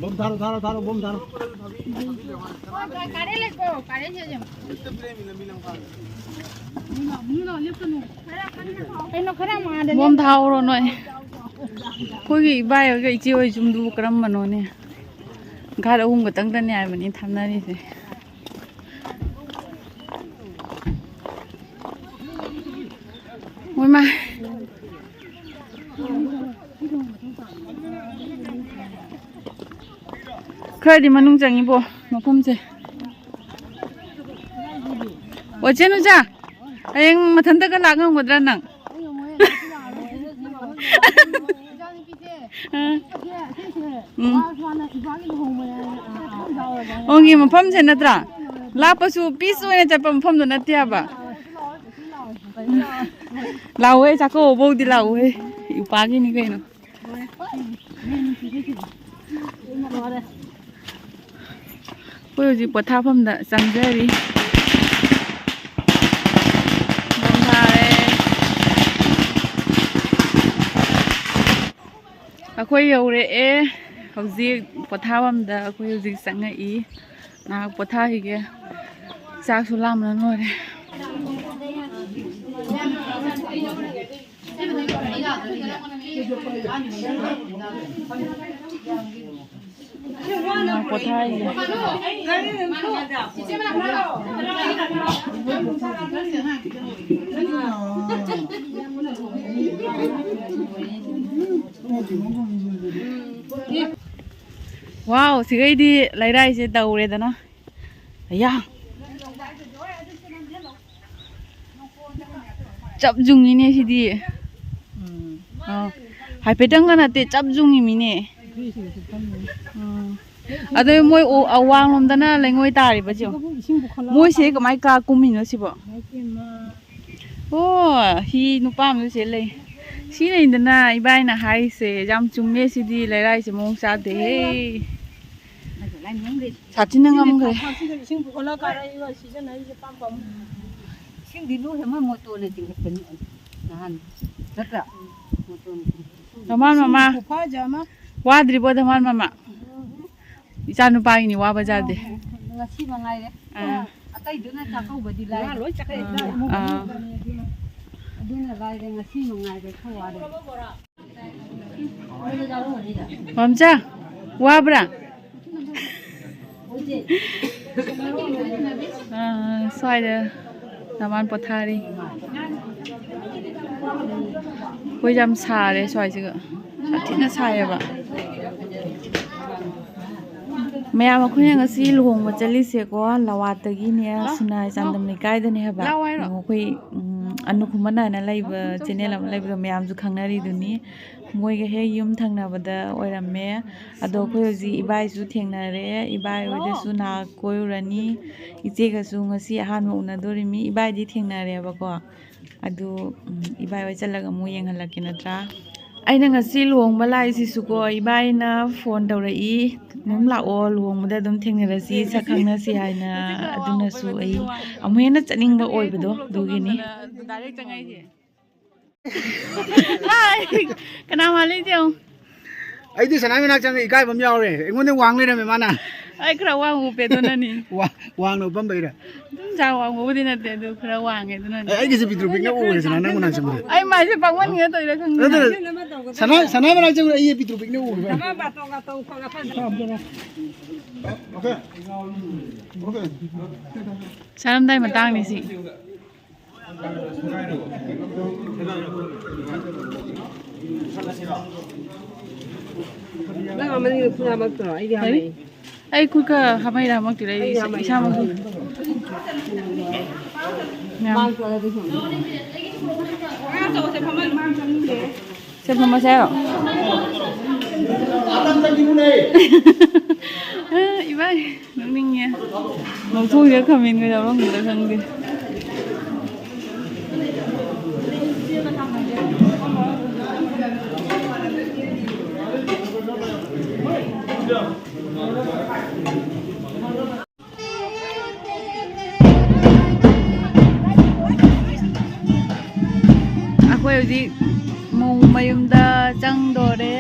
ꯕꯣꯝ ꯊꯥꯔꯣ, ꯊꯥꯔꯣ, ꯊꯥꯔꯣ, ꯕꯣꯝ ꯊꯥꯔꯣ꯫ ꯀꯥꯔꯦ ꯂꯩꯀꯣ, ꯀꯥꯔꯦ ꯁꯦ ꯁꯦ꯫ ꯀꯩꯅꯣ ꯈꯔ ꯃꯥꯗꯅꯦ꯫ ꯕꯣꯝ ꯊꯥꯍꯧꯔꯣ ꯅꯣꯏ꯫ ꯑꯩꯈꯣꯏꯒꯤ ꯏꯕꯥꯏ ꯍꯣꯏꯒ ꯏꯆꯦ ꯍꯣꯏ ꯌꯨꯝꯗꯨꯕꯨ ꯀꯔꯝꯕꯅꯣꯅꯦ? ꯒꯥꯔꯤ ꯑꯍꯨꯝ ꯈꯛꯇꯪꯗꯅꯦ ꯍꯥꯏꯕꯅꯤ ꯊꯝꯅꯔꯤꯁꯦ꯫ ꯃꯣꯏ ꯃꯥ꯫ ꯈꯔꯗꯤ ꯃꯅꯨꯡ ꯆꯪꯉꯤꯕꯣ ꯃꯐꯝꯁꯦ꯫ ꯋꯥꯆꯦ ꯅꯨꯆꯥ, ꯍꯌꯦꯡ ꯃꯊꯟꯇꯒ ꯂꯥꯛ ꯉꯝꯒꯗ꯭ꯔꯥ ꯅꯪ? ꯑ꯫ ꯎꯝ꯫ ꯑꯣꯒꯤ ꯃꯐꯝꯁꯦ ꯅꯠꯇ꯭ꯔꯥ? ꯂꯥꯞꯄꯁꯨ ꯄꯤꯁ ꯑꯣꯏꯅ ꯆꯠꯄ ꯃꯐꯝꯗꯣ ꯅꯠꯇꯦ ꯍꯥꯏꯕ꯫ ꯂꯥꯛꯑꯣꯍꯦ, ꯆꯥꯛꯀꯧꯕ ꯕꯧꯗꯤ ꯂꯥꯛꯑꯣꯍꯦ꯫ ꯏꯄꯥꯒꯤꯅꯤ ꯀꯩꯅꯣ꯫ ꯑꯩꯈꯣꯏ ꯍꯧꯖꯤꯛ ꯄꯣꯊꯥꯐꯝꯗ ꯆꯪꯖꯔꯤ꯫ ꯅꯣꯡ ꯇꯥꯔꯦ꯫ ꯑꯩꯈꯣꯏ ꯌꯧꯔꯛꯑꯦ꯫ ꯍꯧꯖꯤꯛ ꯄꯣꯊꯥꯐꯝꯗ ꯑꯩꯈꯣꯏ ꯍꯧꯖꯤꯛ ꯆꯪꯉꯛꯏ꯫ ꯉꯥꯏꯍꯥꯛ ꯄꯣꯊꯥꯈꯤꯒꯦ꯫ ꯆꯥꯛꯁꯨ ꯂꯥꯝꯕꯅ ꯂꯣꯏꯔꯦ꯫ ꯉꯥꯏꯍꯥꯛ ꯄꯣꯊꯥꯈꯤꯒꯦ꯫ ꯋꯥꯎ, ꯁꯤꯈꯩꯗꯤ ꯂꯩꯔꯥꯏꯁꯦ ꯇꯧꯔꯦꯗꯅ꯫ ꯑꯌꯥ꯫ ꯆꯞ ꯌꯨꯡꯉꯤꯅꯦ ꯁꯤꯗꯤ꯫ ꯎꯝ꯫ ꯑꯥ꯫ ꯍꯥꯏꯐꯦꯠꯇꯪꯒ ꯅꯠꯇꯦ, ꯆꯞ ꯌꯨꯡꯉꯤꯃꯤꯅꯦ꯫ ꯎꯝ꯫ ꯑꯗꯩ ꯃꯣꯏ ꯑꯣ-, ꯑꯋꯥꯡꯂꯣꯝꯗꯅ ꯂꯩꯉꯣꯏ ꯇꯥꯔꯤꯕꯁꯦ ꯌꯦꯡꯉꯣ꯫ ꯃꯣꯏꯁꯦ ꯀꯃꯥꯏ ꯀꯥ ꯀꯨꯝꯃꯤꯅꯣ ꯁꯤꯕꯣ? ꯑꯣ, ꯍꯤ ꯅꯨꯄꯥ ꯑꯃꯁꯨ ꯁꯤꯗ ꯂꯩ꯫ ꯁꯤ ꯂꯩꯗꯅ ꯏꯕꯥꯏꯅ ꯍꯥꯏꯔꯤꯁꯦ ꯌꯥꯝ ꯆꯨꯝꯃꯦ꯫ ꯁꯤꯗꯤ ꯂꯩꯔꯥꯏꯁꯦ ꯃꯑꯣꯡ ꯆꯥꯗꯦꯍꯦ꯫ ꯁꯥꯊꯤꯅ ꯉꯝꯈ꯭ꯔꯦ꯫ ꯏꯁꯤꯡ ꯄꯨꯈꯠꯂ ꯀꯥꯔꯛꯏꯕ ꯁꯤꯖꯤꯟꯅꯔꯤꯁꯦ ꯄꯥꯝ ꯄꯥꯝ꯫ ꯏꯁꯤꯡꯗꯤ ꯂꯨꯍꯦ, ꯃꯣꯏ ꯃꯣꯇꯣꯔꯅ ꯆꯤꯡꯈꯠꯄꯅꯤ ꯅꯍꯥꯟ, ꯅꯠꯇ꯭ꯔꯥ? ꯃꯣꯇꯣꯔꯅ ꯆꯤꯡꯈꯠꯄꯅꯤ꯫ ꯙꯃꯥꯟ ꯃꯃꯥ꯫ ꯈꯨꯐꯥꯁꯦ ꯑꯃ꯫ ꯋꯥꯗ꯭ꯔꯤꯕꯣ ꯙꯃꯥꯟ ꯃꯃꯥ? ꯏꯆꯥ ꯅꯨꯄꯥꯒꯤꯅꯤ, ꯋꯥꯕ ꯌꯥꯗꯦ꯫ ꯉꯁꯤ ꯃꯉꯥꯏꯔꯦ꯫ ꯑꯥ꯫ ꯑꯇꯩꯗꯨꯅ ꯆꯥꯛꯀꯧꯕꯗꯤ ꯂꯥꯏꯔꯦ꯫ ꯂꯣꯏ ꯆꯠꯈ꯭ꯔꯦ꯫ ꯑꯥ꯫ ꯑꯗꯨꯅ ꯂꯥꯏꯔꯦ, ꯉꯁꯤ ꯃꯉꯥꯏꯔꯦ ꯈꯔ ꯋꯥꯔꯦ꯫ ꯃꯝꯆꯥ, ꯋꯥꯕ꯭ꯔꯥ? ꯑꯥ, ꯁ꯭ꯋꯥꯏꯗ ꯙꯃꯥꯟ ꯄꯣꯊꯥꯔꯤ꯫ ꯑꯩꯈꯣꯏ ꯌꯥꯝ ꯁꯥꯔꯦ ꯁ꯭ꯋꯥꯏꯁꯤꯒ꯫ ꯁꯥꯊꯤꯅ ꯁꯥꯏꯌꯦꯕ꯫ ꯃꯌꯥꯝ ꯑꯩꯈꯣꯏꯅ ꯉꯁꯤ ꯂꯨꯍꯣꯡꯕ ꯆꯠꯂꯤꯁꯦꯀꯣ, ꯂꯋꯥꯠꯇꯒꯤꯅꯦ, ꯁꯨꯅꯥꯏ ꯆꯥꯟꯗꯝ ꯂꯩꯀꯥꯏꯗꯅꯦ ꯍꯥꯏꯕ꯫ ꯂꯥꯛꯑꯣ ꯍꯥꯏꯔꯣ? ꯑꯩꯈꯣꯏ, ꯎꯝ, ꯑꯅꯨ ꯈꯨꯃꯟ ꯍꯥꯏꯅ ꯂꯩꯕ channel ꯑꯃ ꯂꯩꯕꯗꯣ ꯃꯌꯥꯝꯁꯨ ꯈꯪꯅꯔꯤꯗꯨꯅꯤ꯫ ꯃꯣꯏꯒ ꯍꯦꯛ ꯌꯨꯝ ꯊꯪꯅꯕꯗ ꯑꯣꯏꯔꯝꯃꯦ꯫ ꯑꯗꯣ ꯑꯩꯈꯣꯏ ꯍꯧꯖꯤꯛ ꯏꯕꯥꯏꯁꯨ ꯊꯦꯡꯅꯔꯦ, ꯏꯕꯥꯏ ꯍꯣꯏꯗꯁꯨ ꯅꯍꯥꯛ ꯀꯣꯏꯔꯨꯔꯅꯤ꯫ ꯏꯆꯦꯒꯁꯨ ꯉꯁꯤ ꯑꯍꯥꯟꯕ ꯎꯅꯗꯣꯔꯤꯃꯤ꯫ ꯏꯕꯥꯏꯗꯤ ꯊꯦꯡꯅꯔꯦꯕꯀꯣ꯫ ꯑꯗꯨ, ꯎꯝ, ꯏꯕꯥꯏ ꯍꯣꯏ ꯆꯠꯂꯒ ꯑꯃꯨꯛ ꯌꯦꯡꯍꯜꯂꯛꯀꯦ ꯅꯠꯇ꯭ꯔꯥ? ꯑꯩꯅ ꯉꯁꯤ ꯂꯨꯍꯣꯡꯕ ꯂꯥꯛꯏꯁꯤꯁꯨꯀꯣ, ꯏꯕꯥꯏꯅ ꯐꯣꯟ ꯇꯧꯔꯛꯏ, "ꯑꯗꯨꯝ ꯂꯥꯛꯑꯣ, ꯂꯨꯍꯣꯡꯕꯗ ꯑꯗꯨꯝ ꯊꯦꯡꯅꯔꯁꯤ, ꯁꯛ ꯈꯪꯅꯁꯤ" ꯍꯥꯏꯅ꯫ ꯑꯗꯨꯅꯁꯨ ꯑꯩ ꯑꯃꯨꯛ ꯍꯦꯟꯅ ꯆꯠꯅꯤꯡꯕ ꯑꯣꯏꯕꯗꯣ, ꯑꯗꯨꯒꯤꯅꯤ꯫ ꯗꯥꯏꯔꯦꯛ ꯆꯪꯉꯛꯏꯁꯦ꯫ ꯍꯥꯏ! ꯀꯅꯥ ꯃꯥꯜꯂꯤ ꯌꯦꯡꯉꯨ꯫ ꯑꯩꯗꯤ ꯁꯅꯥ ꯃꯅꯥꯛ ꯆꯪꯉ ꯏꯀꯥꯏꯕ ꯑꯃ ꯌꯥꯎꯔꯦ꯫ ꯑꯩꯉꯣꯟꯗ ꯋꯥꯡ ꯂꯩꯔꯝꯃꯦ ꯃꯥꯅ꯫ ꯑꯩ ꯈꯔ ꯋꯥꯡ ꯎꯞꯄꯦ ꯑꯗꯨꯅꯅꯤ꯫ ꯋꯥ-, ꯋꯥꯡꯅ ꯎꯞꯄꯝꯕꯩꯔ? ꯑꯗꯨꯝ ꯆꯥꯡ ꯋꯥꯡꯕꯕꯨꯗꯤ ꯅꯠꯇꯦ, ꯑꯗꯨ ꯈꯔ ꯋꯥꯡꯉꯦ ꯑꯗꯨꯅꯅꯤ꯫ ꯑꯩ, ꯑꯩꯒꯤꯁꯦ ꯄꯤꯛꯇ꯭ꯔꯨ ꯄꯤꯛꯅ ꯎꯔꯦ ꯁꯅꯥ ꯅꯪ ꯃꯅꯥꯛ ꯆꯪꯕꯗ꯫ ꯑꯩ ꯃꯥꯏꯁꯦ ꯄꯥꯛꯃꯟꯒꯦ ꯇꯧꯔꯤꯔꯥ ꯈꯪꯗꯦ꯫ ꯅꯠꯇꯦ, ꯅꯠꯇꯦ꯫ ꯁꯅꯥ, ꯁꯅꯥ ꯃꯅꯥꯛ ꯆꯪꯕꯗ ꯑꯩ ꯄꯤꯛꯇ꯭ꯔꯨ ꯄꯤꯛꯅ ꯎꯔꯦ꯫ ꯆꯥꯔꯝꯗꯥꯏ ꯃꯇꯥꯡꯅꯤ ꯁꯤ꯫ ꯅꯪ ꯑꯃꯅꯤꯗꯨ ꯈꯨꯠ ꯍꯥꯝꯃꯛꯇ꯭ꯔꯣ? ꯑꯩꯗꯤ ꯍꯥꯝꯃꯛꯏ꯫ ꯑꯩ ꯈꯨꯠꯀ ꯍꯥꯝꯃꯛꯏꯔ ꯍꯥꯝꯃꯛꯇ꯭ꯔꯤꯔ ꯑꯩ ꯑꯩꯗꯤ ꯍꯥꯝꯃꯛꯏ꯫ ꯏꯁꯥꯃꯛꯁꯨ꯫ ꯃꯥꯡ ꯆꯠꯂꯗꯤ ꯐꯝꯃꯣ꯫ ꯁꯦ ꯐꯝꯃꯁꯦ ꯍꯥꯏꯔꯣ? ꯏꯕꯥꯏ꯫ ꯅꯣꯛꯅꯤꯡꯉꯦ꯫ ꯂꯧꯊꯣꯛꯏꯔ ꯈꯥꯃꯦꯟꯒ ꯌꯥꯎꯔꯝꯒꯗ꯭ꯔꯥ ꯈꯪꯗꯦ꯫ ꯑꯩꯈꯣꯏ ꯍꯧꯖꯤꯛ ꯃꯧ ꯃꯌꯨꯝꯗ ꯆꯪꯗꯣꯔꯦ꯫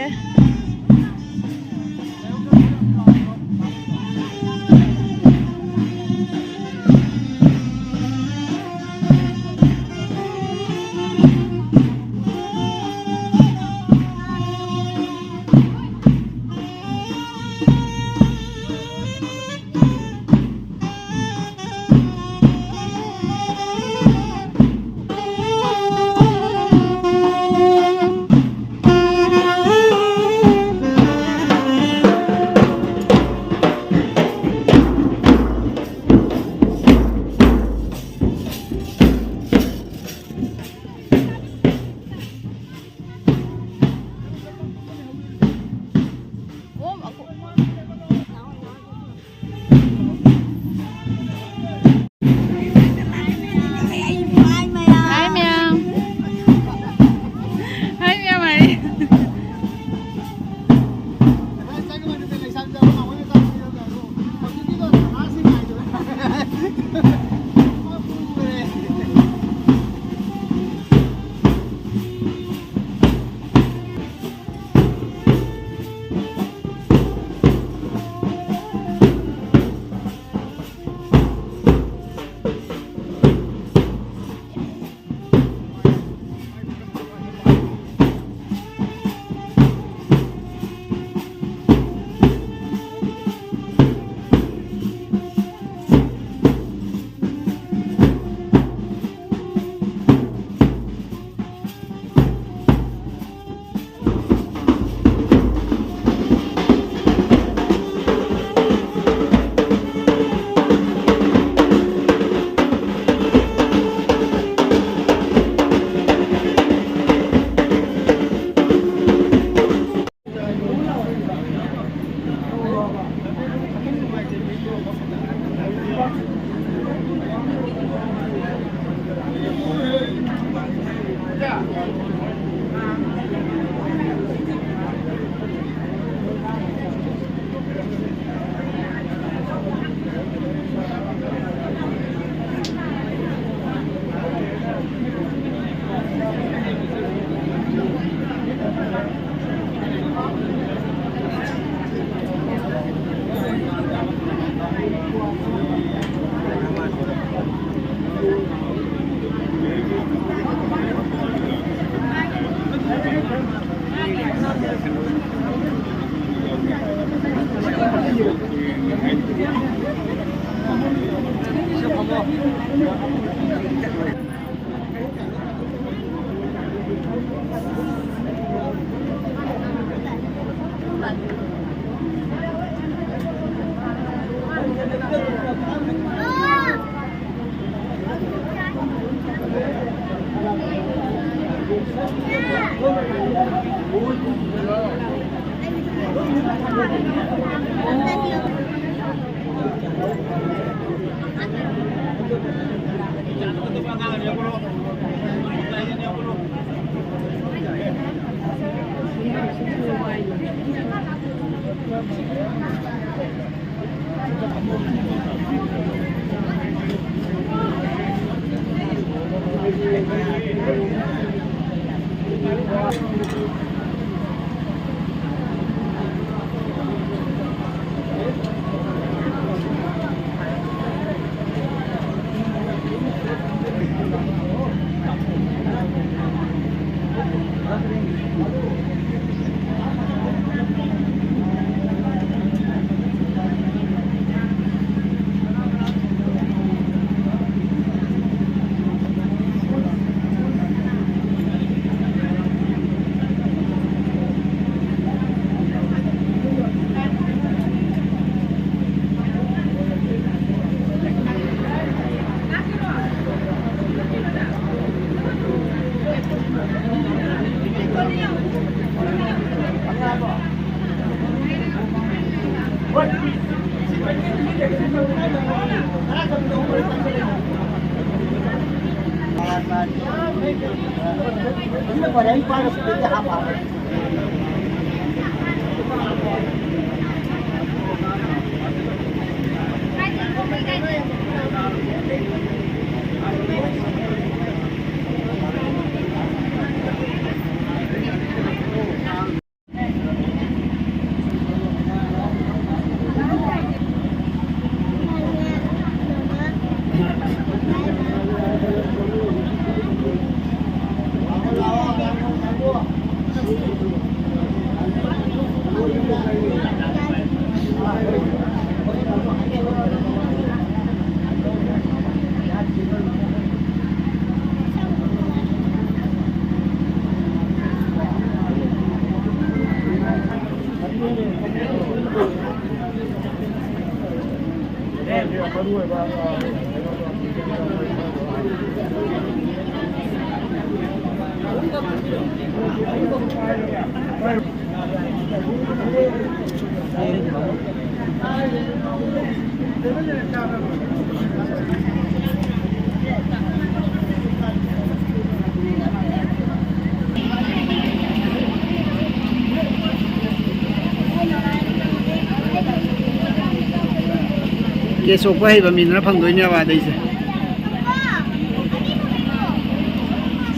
ꯀꯦꯁ ꯁꯣꯛꯄ ꯍꯩꯕ ꯃꯤꯗꯨꯅ ꯐꯪꯗꯣꯏꯅꯦꯕ ꯑꯗꯩꯁꯦ꯫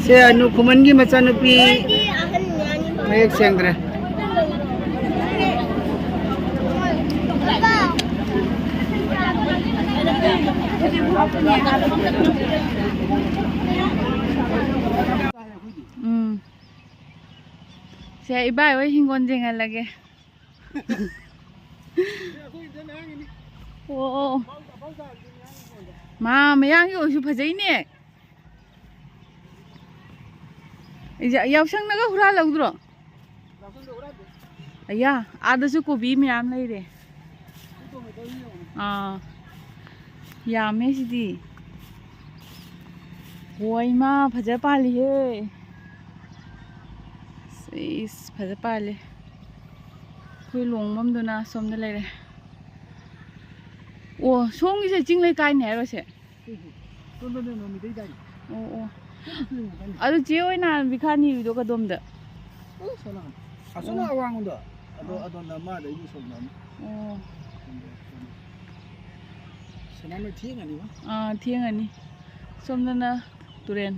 ꯁꯦ ꯑꯅꯨ ꯈꯨꯃꯟꯒꯤ ꯃꯆꯥꯅꯨꯄꯤ꯫ ꯃꯌꯦꯛ ꯁꯦꯡꯗ꯭ꯔꯦ꯫ ꯎꯝ꯫ ꯁꯦ, ꯏꯕꯥꯏ ꯍꯣꯏ ꯍꯤꯡꯒꯣꯜ ꯌꯦꯡꯍꯜꯂꯒꯦ꯫ ꯑꯣ, ꯑꯣ꯫ ꯃꯥ, ꯃꯌꯥꯡꯒꯤ ꯑꯣꯏꯁꯨ ꯐꯖꯩꯅꯦ꯫ ꯌꯥ-, ꯌꯥꯎꯁꯪꯅꯒ ꯍꯨꯔꯥꯜꯍꯧꯗ꯭ꯔꯣ? ꯑꯌꯥ, ꯑꯥꯗꯁꯨ ꯀꯣꯕꯤ ꯃꯌꯥꯝ ꯂꯩꯔꯦ꯫ ꯑꯥ, ꯌꯥꯝꯃꯦ ꯁꯤꯗꯤ꯫ ꯍꯣꯏ, ꯏꯃꯥ, ꯐꯖ ꯄꯥꯜꯂꯤꯍꯦ꯫ ꯏꯁ, ꯐꯖ ꯄꯥꯜꯂꯦ꯫ ꯑꯩꯈꯣꯏ ꯂꯣꯡꯕꯝꯗꯨꯅ ꯁꯣꯝꯗ ꯂꯩꯔꯦ꯫ ꯑꯣ, ꯁꯣꯝꯒꯤꯁꯦ ꯆꯤꯡ ꯂꯩꯀꯥꯏꯅꯦ ꯍꯥꯏꯔꯣ ꯁꯦ? ꯁꯣꯝꯗꯅꯦ ꯅꯨꯃꯤꯠꯇꯩ ꯇꯥꯏ꯫ ꯑꯣ, ꯑꯣ꯫ ꯑꯗꯨ ꯆꯦ ꯍꯣꯏ ꯅꯍꯥꯟ ꯕꯤꯈꯥ ꯅꯤꯔꯨꯏꯗꯣ ꯀꯗꯣꯝꯗ? ꯑꯣ, ꯁꯣꯝ ꯅꯥꯀꯟ꯫ ꯑꯁꯣꯝ ꯑꯣ꯫ ꯑꯋꯥꯡꯂꯣꯝꯗ꯫ ꯑꯗꯣ ꯑꯣ꯫ ꯑꯗꯣꯝꯗ ꯑꯃꯗꯩꯗꯤ ꯁꯣꯝꯗ ꯑꯃ꯫ ꯑꯣ꯫ ꯁꯅꯥꯃꯍꯤ ꯊꯦꯡꯉꯅꯤꯕ꯫ ꯑꯥ, ꯊꯦꯡꯉꯅꯤ꯫ ꯁꯣꯝꯗꯅ ꯇꯨꯔꯦꯟ꯫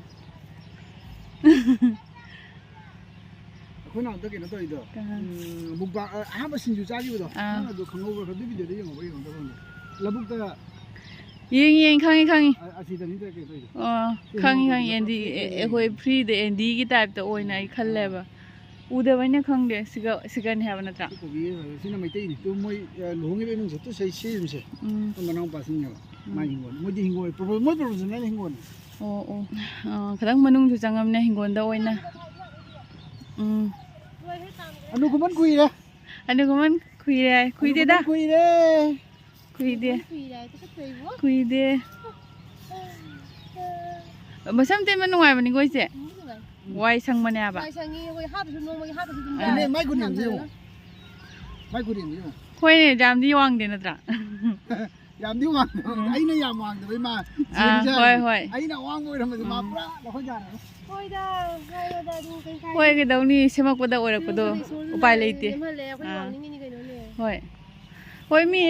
ꯑꯩꯈꯣꯏꯅ ꯍꯟꯗꯛ ꯀꯩꯅꯣ ꯇꯧꯔꯤꯗꯣ, ꯀꯅꯥ? ꯎꯝ, ꯃꯨꯛꯕꯥꯡ, ꯑ, ꯑꯍꯥꯟꯕ ꯁꯤꯡꯖꯨ ꯆꯥꯈꯤꯕꯗꯣ, ꯑꯥ꯫ ꯅꯪ ꯑꯗꯨ ꯈꯪꯍꯧꯕ꯭ꯔꯥ? ꯑꯗꯨ ꯚꯤꯗꯤꯑꯣꯗꯣ ꯌꯦꯡꯍꯧꯕ꯭ꯔꯥ, ꯌꯦꯡꯍꯧꯗꯕ꯭ꯔꯥ ꯈꯪꯗꯦ꯫ ꯂꯧꯕꯨꯛꯇ ꯌꯦꯡꯉꯤ, ꯌꯦꯡꯉꯤ, ꯈꯪꯉꯤ, ꯈꯪꯉꯤ꯫ ꯑ-, ꯑꯁꯤꯗꯅꯤꯗ ꯀꯩꯅꯣ ꯇꯧꯔꯤꯗꯣ꯫ ꯑꯣ, ꯁꯤ ꯈꯪꯉꯤ, ꯈꯪꯉꯤ, ꯃꯨꯛꯕꯥꯡꯗꯣ ꯑꯦꯟꯗꯤ, ꯀꯥꯞꯊꯣꯛꯑꯦ꯫ ꯑꯦ-, ꯑꯩꯈꯣꯏ ꯐ꯭ꯔꯤꯗ ꯑꯦꯟꯗꯤꯒꯤ ꯇꯥꯏꯞꯇ ꯑꯣꯏꯅ ꯑꯩ ꯈꯜꯂꯦꯕ꯫ ꯎꯗꯕꯩꯅ ꯈꯪꯗꯦ꯫ ꯁꯤꯒ, ꯁꯤꯒꯅꯤ ꯍꯥꯏꯕ ꯅꯠꯇ꯭ꯔꯥ? ꯁꯤ ꯀꯣꯕꯤ, ꯁꯤꯅ ꯃꯩꯇꯩꯅꯤ꯫ ꯇꯨ ꯃꯣꯏ, ꯑ, ꯂꯨꯍꯣꯡꯉꯤꯕ ꯏꯃꯨꯡꯁꯦ ꯇꯨ ꯁꯤ, ꯁꯤ ꯌꯨꯝꯁꯦ꯫ ꯎꯝ꯫ ꯑꯩꯈꯣꯏ ꯃꯅꯥꯎꯄꯥꯁꯤꯡꯅꯦꯕ꯫ ꯎꯝ꯫ ꯃꯥꯏ ꯍꯤꯡꯒꯣꯜ꯫ ꯃꯣꯏꯗꯤ ꯍꯤꯡꯒꯣꯜ, ꯄ꯭ꯔꯣꯐꯦ-, ꯃꯣꯏ ꯄ꯭ꯔꯣꯐꯦꯁꯅꯦꯜ ꯍꯤꯡꯒꯣꯜꯅꯤ꯫ ꯑꯣ, ꯑꯣ꯫ ꯑ, ꯈꯤꯇꯪ ꯃꯅꯨꯡꯁꯨ ꯆꯪꯉꯝꯅꯦ ꯍꯤꯡꯒꯣꯜꯗ ꯑꯣꯏꯅ꯫ ꯎꯝ꯫ ꯑꯅꯨ ꯈꯨꯃꯟ ꯀꯨꯏꯔꯦ꯫ ꯑꯅꯨꯒꯨꯃꯟ ꯈꯨꯏꯔꯦ ꯍꯥꯏ꯫ ꯈꯨꯏꯗꯦꯗ꯫ ꯀꯨꯏꯔꯦ꯫ ꯈꯨꯏꯗꯦ꯫ ꯀꯨꯏꯔꯦ ꯍꯥꯏ꯫ ꯇꯨꯀꯠꯆꯩꯕꯣ꯫ ꯈꯨꯏꯗꯦ꯫ ꯃꯁꯝ ꯇꯦꯟꯕ ꯅꯨꯡꯉꯥꯏꯕꯅꯤꯀꯣ ꯏꯆꯦ꯫ ꯎꯝ, ꯅꯨꯡꯉꯥꯏ꯫ ꯋꯥꯏ ꯁꯪꯕꯅꯦꯕ꯫ ꯋꯥꯏ ꯁꯪꯉꯤ, ꯑꯩꯈꯣꯏ ꯍꯥꯞꯄꯁꯨ ꯅꯣꯡꯃꯒꯤ ꯍꯥꯞꯄꯁꯨ ꯑꯗꯨꯝ ꯑꯗꯨꯅꯦ, ꯌꯥꯏ꯫ ꯃꯥꯏ ꯈꯨꯗꯤꯡꯁꯦ ꯌꯦꯡꯉꯣ꯫ ꯃꯥꯏ ꯈꯨꯗꯤꯡꯁꯦ ꯌꯦꯡꯉꯣ꯫ ꯍꯣꯏꯅꯦ, ꯌꯥꯝꯗꯤ ꯋꯥꯡꯗꯦ ꯅꯠꯇ꯭ꯔꯥ? ꯌꯥꯝꯗꯤ ꯋꯥꯡꯗꯕ꯫ ꯎꯝ꯫ ꯑꯩꯅ ꯌꯥꯝ ꯋꯥꯡꯗꯕꯩ ꯃꯥ ꯑꯥ, ꯆꯦꯟꯖꯔꯦ꯫ ꯍꯣꯏ, ꯍꯣꯏ꯫ ꯑꯩꯅ ꯑꯋꯥꯡꯕ ꯑꯣꯏꯔꯝꯃꯗꯤ ꯃꯥ ꯎꯝ꯫ ꯄꯨꯔꯥ ꯂꯧꯈꯠ ꯌꯥꯔꯦ꯫ ꯍꯣꯏꯗ, ꯍꯥꯏꯌꯣꯗ, ꯑꯗꯨ ꯀꯩ ꯀꯥꯏ-, ꯍꯣꯏ, ꯀꯩꯗꯧꯅꯤ? ꯁꯦꯝꯃꯛꯄꯗ ꯑꯣꯏꯔꯛꯄꯗꯣ ꯁꯦꯝꯃꯛꯄꯗ ꯏꯁꯣꯔꯅ ꯎꯄꯥꯏ ꯂꯩꯇꯦ꯫ ꯁꯦꯝꯍꯜꯂꯦ, ꯑꯩꯈꯣꯏꯅ ꯑꯥ꯫ ꯋꯥꯡꯅꯤꯡꯉꯤꯅꯤ ꯀꯩꯅꯣꯅꯦ꯫ ꯍꯣꯏ꯫ ꯍꯣꯏ, ꯃꯤ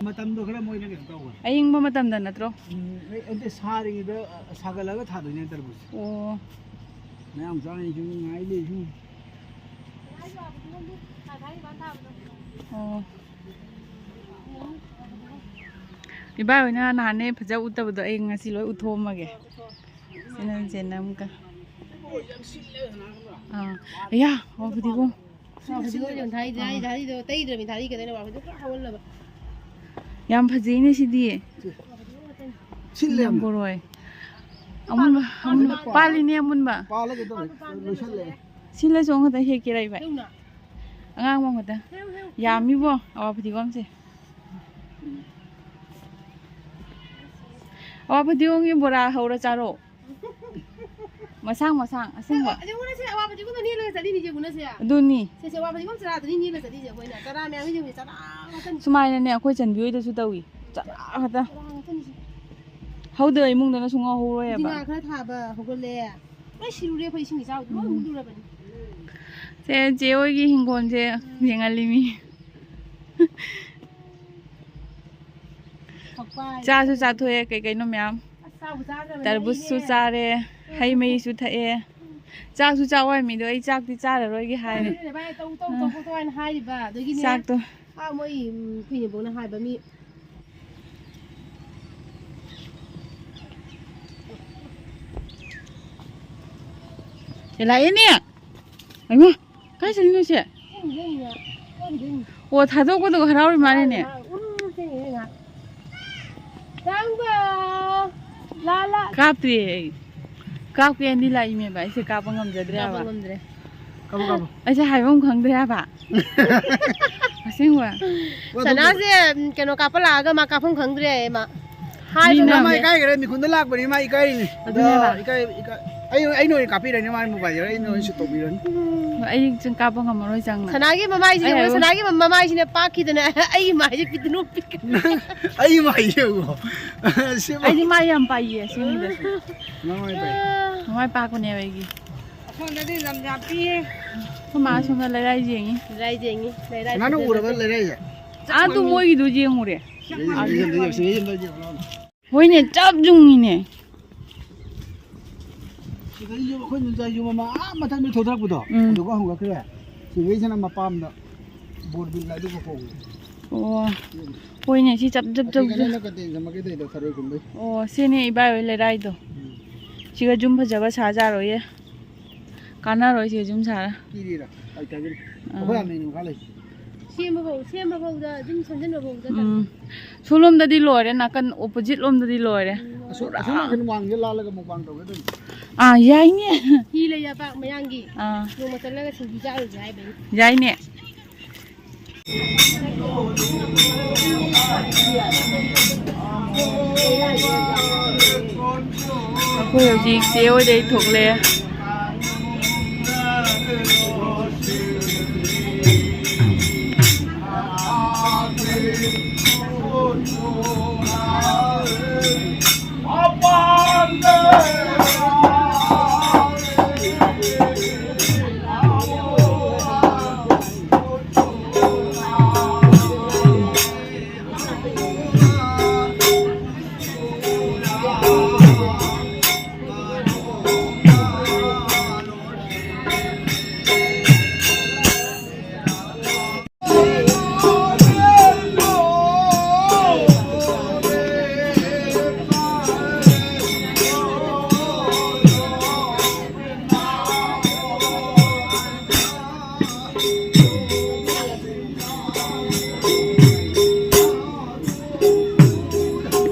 ꯃꯇꯝꯗꯣ ꯈꯔ ꯃꯣꯏꯅ ꯀꯩꯅꯣ ꯇꯧꯕ꯫ ꯑꯌꯤꯡꯕ ꯃꯇꯝꯗ ꯅꯠꯇ꯭ꯔꯣ? ꯎꯝ, ꯑꯩ, ꯑꯩꯗꯤ ꯁꯥꯔꯤꯉꯩꯗ, ꯑ, ꯁꯥꯒꯠꯂꯒ ꯊꯥꯗꯣꯏꯅꯦ ꯇꯔꯕꯨꯖ꯫ ꯑꯣ꯫ ꯃꯌꯥꯝ ꯆꯥꯔꯤꯁꯨ ꯉꯥꯏ ꯂꯩꯁꯨ꯫ ꯑꯣ꯫ ꯏꯕꯥꯏ ꯍꯣꯏꯅ ꯅꯍꯥꯟꯅꯦ ꯐꯖ ꯎꯠꯇꯕꯗꯣ ꯑꯩ ꯉꯁꯤ ꯂꯣꯏ ꯎꯠꯊꯣꯛꯑꯝꯃꯒꯦ꯫ ꯁꯤꯅ ꯆꯦꯅꯝꯒ꯫ ꯑꯥ꯫ ꯑꯌꯥ, ꯑꯣ, ꯐꯗꯤꯒꯣꯝ꯫ ꯐꯗꯤꯒꯣꯝ ꯌꯥꯝ ꯊꯥꯔꯤ, ꯊꯥꯔꯤ, ꯊꯥꯔꯤꯗꯣ ꯇꯩꯗ꯭ꯔꯕꯅꯤ, ꯊꯥꯔꯤ ꯀꯩꯗꯧꯅꯤ, ꯋꯥ ꯐꯗꯤꯒꯣꯝ ꯄꯨꯔꯥ ꯍꯧꯍꯜꯂꯕ꯫ ꯌꯥꯝ ꯐꯖꯩꯅꯦ ꯁꯤꯗꯤ꯫ ꯁꯤꯜꯂꯦ ꯌꯥꯝꯅ꯫ ꯕꯣꯔꯣꯏ꯫ ꯑꯃꯨꯟꯕ, ꯑꯃꯨꯟꯕ, ꯄꯥꯜꯂꯤꯅꯦ꯫ ꯄꯥꯜꯂꯤꯅꯦ ꯑꯃꯨꯟꯕ꯫ ꯄꯥꯜꯂꯦ ꯀꯩꯗꯧꯔꯦ? ꯂꯣꯏꯁꯜꯂꯦ꯫ ꯁꯤꯜꯂꯁꯨ ꯑꯃꯈꯛꯇ ꯍꯦꯛꯀꯦꯔ ꯏꯕꯥꯏ? ꯍꯦꯛꯎꯅ꯫ ꯑꯉꯥꯡꯕ ꯑꯃꯈꯛꯇ꯫ ꯍꯦꯛꯎ, ꯍꯦꯛꯎ꯫ ꯌꯥꯝꯃꯤꯕꯣ ꯑꯋꯥ ꯐꯗꯤꯒꯣꯝꯁꯦ꯫ ꯑꯋꯥ ꯐꯗꯤꯒꯣꯝꯒꯤ ꯕꯣꯔꯥ ꯍꯧꯔ ꯆꯥꯔꯣ꯫ ꯃꯁꯥꯡ ꯃꯁꯥꯡ ꯑꯁꯦꯡꯕ꯫ ꯑꯁꯤ ꯎꯅꯁꯦ, ꯑꯋꯥ ꯐꯗꯤꯒꯣꯝꯗ ꯅꯦꯠꯂꯒ ꯆꯠꯂꯤꯅꯤ, ꯏꯆꯦ, ꯎꯅꯁꯦ꯫ ꯑꯗꯨꯅꯤ꯫ ꯁꯦ, ꯁꯦ, ꯑꯋꯥ ꯐꯗꯤꯒꯣꯝ ꯆꯔꯥꯗꯨꯅꯤ ꯅꯦꯠꯂ ꯆꯠꯂꯤꯁꯦ ꯑꯩꯈꯣꯏꯅ꯫ ꯆꯔꯥ ꯃꯌꯥꯝ ꯌꯦꯡꯉꯨ, ꯆꯔꯥ ꯉꯥꯛꯇꯅꯤ꯫ ꯁꯨꯃꯥꯏꯅꯅꯦ ꯑꯩꯈꯣꯏ ꯆꯟꯕꯤ ꯍꯣꯏꯗꯁꯨ ꯇꯧꯏ꯫ ꯆꯔꯥ ꯉꯥꯛꯇ꯫ ꯆꯔꯥ ꯉꯥꯛꯇꯅꯤ ꯁꯦ꯫ ꯍꯧꯗꯕ ꯏꯃꯨꯡꯗꯅ ꯁꯨꯡꯍꯧ ꯍꯧꯔꯣꯏꯕ꯫ ꯉꯥ ꯈꯔ ꯊꯥꯕ ꯍꯧꯒꯠꯂꯦ꯫ ꯂꯣꯏ ꯁꯤꯔꯨꯔꯦ ꯑꯩꯈꯣꯏ ꯏꯁꯤꯡ ꯏꯆꯥꯎꯗ ꯂꯣꯏ ꯎꯝ꯫ ꯍꯨꯠꯂꯨꯔꯕꯅꯤ꯫ ꯁꯦ, ꯆꯦ ꯍꯣꯏꯒꯤ ꯍꯤꯡꯒꯣꯜꯁꯦ ꯎꯝ꯫ ꯌꯦꯡꯍꯜꯂꯤꯃꯤ꯫ ꯐꯛꯄꯥꯏ꯫ ꯆꯥꯁꯨ ꯆꯥꯊꯣꯛꯑꯦ ꯀꯩ ꯀꯩꯅꯣ ꯃꯌꯥꯝ꯫ ꯑꯁ, ꯆꯥꯕꯨ ꯆꯥꯗ꯭ꯔꯕꯅꯦ ꯇꯔꯕꯨꯖꯁꯨ ꯑꯩꯅꯦ꯫ ꯆꯥꯔꯦ, ꯍꯩ ꯃꯍꯤꯁꯨ ꯊꯛꯑꯦ꯫ ꯆꯥꯛꯁꯨ ꯆꯥꯎ ꯍꯥꯏꯃꯤꯗꯣ ꯑꯩ ꯆꯥꯛꯇꯤ ꯆꯥꯔꯔꯣꯏꯒꯦ ꯍꯥꯏꯔꯦ꯫ ꯑꯗꯨꯅꯦ ꯚꯥꯏ, ꯇꯧ, ꯇꯧ, ꯑꯥ꯫ ꯇꯧ, ꯇꯧ ꯍꯥꯏꯅ ꯍꯥꯏꯔꯤꯕ꯫ ꯑꯗꯒꯤꯅꯦ, ꯆꯥꯛꯇꯣ꯫ ꯑꯥ, ꯃꯣꯏ, ꯎꯝ, ꯑꯩꯈꯣꯏ ꯅꯦꯝꯕꯣꯛꯅ ꯍꯥꯏꯕ ꯃꯤ꯫ ꯑꯦ, ꯂꯥꯛꯑꯦꯅꯦ꯫ ꯍꯩꯃꯥ, ꯀꯥꯏ ꯆꯠꯂꯤꯅꯣ ꯁꯦ? ꯈꯪꯗꯦꯅꯦ, ꯈꯪꯗꯦꯅꯦ꯫ ꯑꯣ, ꯊꯥꯗꯣꯛꯄꯗꯨꯒ ꯍꯔꯥꯎꯔꯤ ꯃꯥꯜꯂꯦꯅꯦ꯫ ꯎꯝ, ꯆꯦꯟꯒ꯭ꯔꯦꯅꯦ ꯉꯥꯏꯍꯥꯛ꯫ ꯆꯪꯕ꯫ ꯂꯥ, ꯂꯥ꯫ ꯀꯥꯞꯇ꯭ꯔꯤꯌꯦ ꯑꯩ꯫ ꯀꯥꯞꯀꯦꯅꯗꯤ ꯂꯥꯛꯏꯃꯦꯕ, ꯑꯩꯁꯦ ꯀꯥꯞꯄ ꯉꯝꯖꯗ꯭ꯔꯦ ꯀꯥꯞꯄ ꯍꯥꯏꯕ꯫ ꯉꯝꯗ꯭ꯔꯦ꯫ ꯀꯥꯞꯄꯣ, ꯀꯥꯞꯄꯣ꯫ ꯑꯩꯁꯦ ꯍꯥꯏꯐꯝ ꯈꯪꯗ꯭ꯔꯦ ꯍꯥꯏꯕ꯫ ꯑꯁꯦꯡꯕ꯫ ꯁꯅꯥꯁꯦ, ꯎꯝ, ꯀꯩꯅꯣ ꯀꯥꯞꯄ ꯂꯥꯛꯑꯒ ꯃꯥ ꯀꯥꯞꯐꯝ ꯈꯪꯗ꯭ꯔꯦ ꯍꯥꯏꯌꯦ ꯃꯥ꯫ ꯍꯥꯏꯕ ꯃꯤꯅ ꯃꯥ ꯏꯀꯥꯏꯈ꯭ꯔꯦ, ꯃꯤꯈꯨꯟꯗ ꯂꯥꯛꯄꯅꯤ ꯃꯥ ꯏꯀꯥꯏꯔꯤꯅꯤ꯫ ꯑꯗꯨꯅꯦꯕ꯫ ꯑꯗꯣ ꯏꯀꯥꯏ, ꯏꯀꯥꯏ-, ꯑꯩ, ꯑꯩꯅ ꯑꯣꯏꯅ ꯀꯥꯞꯄꯤꯔꯅꯤ ꯃꯥꯒꯤ ꯃꯣꯕꯥꯏꯜꯁꯦ, ꯑꯩꯅ ꯑꯣꯏꯅ ꯁꯨꯠ ꯇꯧꯕꯤꯔꯅꯤ꯫ ꯑꯩ ꯆꯤꯡ ꯀꯥꯞꯄ ꯉꯝꯃꯔꯣꯏ ꯆꯪꯅ꯫ ꯁꯅꯥꯒꯤ ꯃꯃꯥꯏꯁꯤꯅꯦ, ꯑꯩ ꯍꯥꯏꯕ꯫ ꯁꯅꯥꯒꯤ ꯃꯃꯥꯏꯁꯤꯅꯦ ꯄꯥꯛꯈꯤꯗꯅ ꯑꯩ ꯃꯥꯏꯁꯦ ꯄꯤꯗꯅꯣ ꯄꯤꯛ-꯫ ꯑꯩ ꯃꯥꯏ ꯌꯦꯡꯉꯣ꯫ ꯁꯤꯃ-꯫ ꯑꯩꯗꯤ ꯃꯥꯏ ꯌꯥꯝ ꯄꯥꯏꯌꯦ ꯑꯁꯦꯡꯕꯗꯁꯨ꯫ ꯅꯃꯥꯏ ꯄꯥꯏ꯫ ꯃꯃꯥꯏ ꯄꯥꯛꯄꯅꯦꯕ ꯑꯩꯒꯤ꯫ ꯑꯁꯣꯝꯗꯗꯤ ꯂꯝ ꯌꯥꯝ ꯄꯤꯌꯦ꯫ ꯑꯩꯈꯣꯏ ꯃꯥ ꯁꯣꯝꯗ ꯂꯩꯔꯥꯏ ꯌꯦꯡꯉꯤ꯫ ꯂꯩꯔꯥꯏ ꯌꯦꯡꯉꯤ, ꯂꯩꯔꯥꯏ ꯁꯅꯥꯅ ꯐꯖꯕ ꯎꯔꯕ ꯂꯩꯔꯥꯏꯁꯦ? ꯑꯥ, ꯑꯗꯨ ꯃꯣꯏꯒꯤꯗꯨ ꯌꯦꯡꯉꯨꯔꯦ꯫ ꯁꯤꯗ ꯌꯦꯡꯉꯣ, ꯁꯤꯗ ꯌꯦꯡꯉꯣ, ꯁꯤꯗ ꯌꯦꯡꯉꯣ꯫ ꯍꯣꯏꯅꯦ, ꯆꯞ ꯌꯨꯡꯉꯤꯅꯦ꯫ ꯁꯤꯗꯩ ꯌꯨꯝ, ꯑꯩꯈꯣꯏ ꯅꯨꯡꯖꯥꯏ ꯌꯨꯝ ꯑꯃ ꯑꯥ ꯃꯊꯛꯇ ꯊꯣꯛꯊꯔꯛꯄꯗꯣ, ꯎꯝ꯫ ꯑꯗꯨꯒ ꯍꯧꯒꯠꯈ꯭ꯔꯦ꯫ ꯁꯤꯗꯩꯁꯤꯅ ꯃꯄꯥꯝꯗ ꯕꯣꯔꯕꯤꯜ ꯑꯗꯨꯒ ꯍꯣꯡꯉꯦ꯫ ꯑꯣ꯫ ꯍꯣꯏꯅꯦ, ꯁꯤ ꯆꯞ, ꯆꯞ, ꯆꯞ, ꯑꯁꯤꯒꯅꯦ ꯆꯞ꯫ ꯑꯩꯅ ꯀꯇꯦꯟ ꯆꯝꯃꯛꯀꯦ ꯇꯧꯔꯤꯗꯣ, ꯊꯔꯣꯏ ꯈꯨꯟꯕꯩ꯫ ꯑꯣ, ꯁꯤꯅꯦ ꯏꯕꯥꯏ ꯍꯣꯏ ꯂꯩꯔꯥꯏꯗꯣ꯫ ꯎꯝ꯫ ꯁꯤꯒ ꯌꯨꯝ ꯐꯖꯕ ꯁꯥꯖꯥꯔꯣꯏꯌꯦ꯫ ꯀꯥꯟꯅꯔꯣꯏ ꯁꯤꯒ ꯌꯨꯝ ꯁꯥꯔ꯫ ꯀꯤꯔꯤꯔꯥ? ꯀꯥꯏ ꯀꯥꯏꯗꯅꯣ? ꯑꯥ꯫ ꯑꯩꯈꯣꯏ ꯍꯥꯟꯅ ꯌꯨꯝ ꯃꯈꯥ ꯂꯩ꯫ ꯁꯦꯝꯕ ꯐꯥꯎ, ꯁꯦꯝꯕ ꯐꯥꯎꯗ ꯑꯗꯨꯝ ꯁꯦꯝꯖꯤꯟꯕ ꯐꯥꯎꯗ ꯎꯝ꯫ ꯁꯣꯝꯂꯣꯝꯗꯗꯤ ꯂꯣꯏꯔꯦ, ꯅꯥꯀꯟ opposite ꯂꯣꯝꯗꯗꯤ ꯂꯣꯏꯔꯦ꯫ ꯎꯝ꯫ ꯑꯁꯣꯝ, ꯑꯁꯣꯝ ꯅꯥꯀꯟ ꯋꯥꯡꯁꯦ ꯂꯥꯜꯂꯒ mukbang ꯇꯧꯒꯦ ꯇꯧꯅꯤ꯫ ꯑꯥ, ꯌꯥꯏꯅꯦ꯫ ꯍꯤ ꯂꯩ ꯌꯥꯄꯥꯛ ꯃꯌꯥꯡꯒꯤ꯫ ꯑꯥ꯫ ꯅꯣꯡꯃ ꯆꯠꯂꯒ ꯁꯤꯡꯖꯨ ꯆꯥꯔꯨꯁꯦ ꯍꯥꯏꯕꯅꯤ꯫ ꯌꯥꯏꯅꯦ꯫ ꯑꯩꯈꯣꯏ ꯍꯧꯖꯤꯛ ꯆꯦ ꯍꯣꯏꯗꯩ ꯊꯣꯛꯂꯦ꯫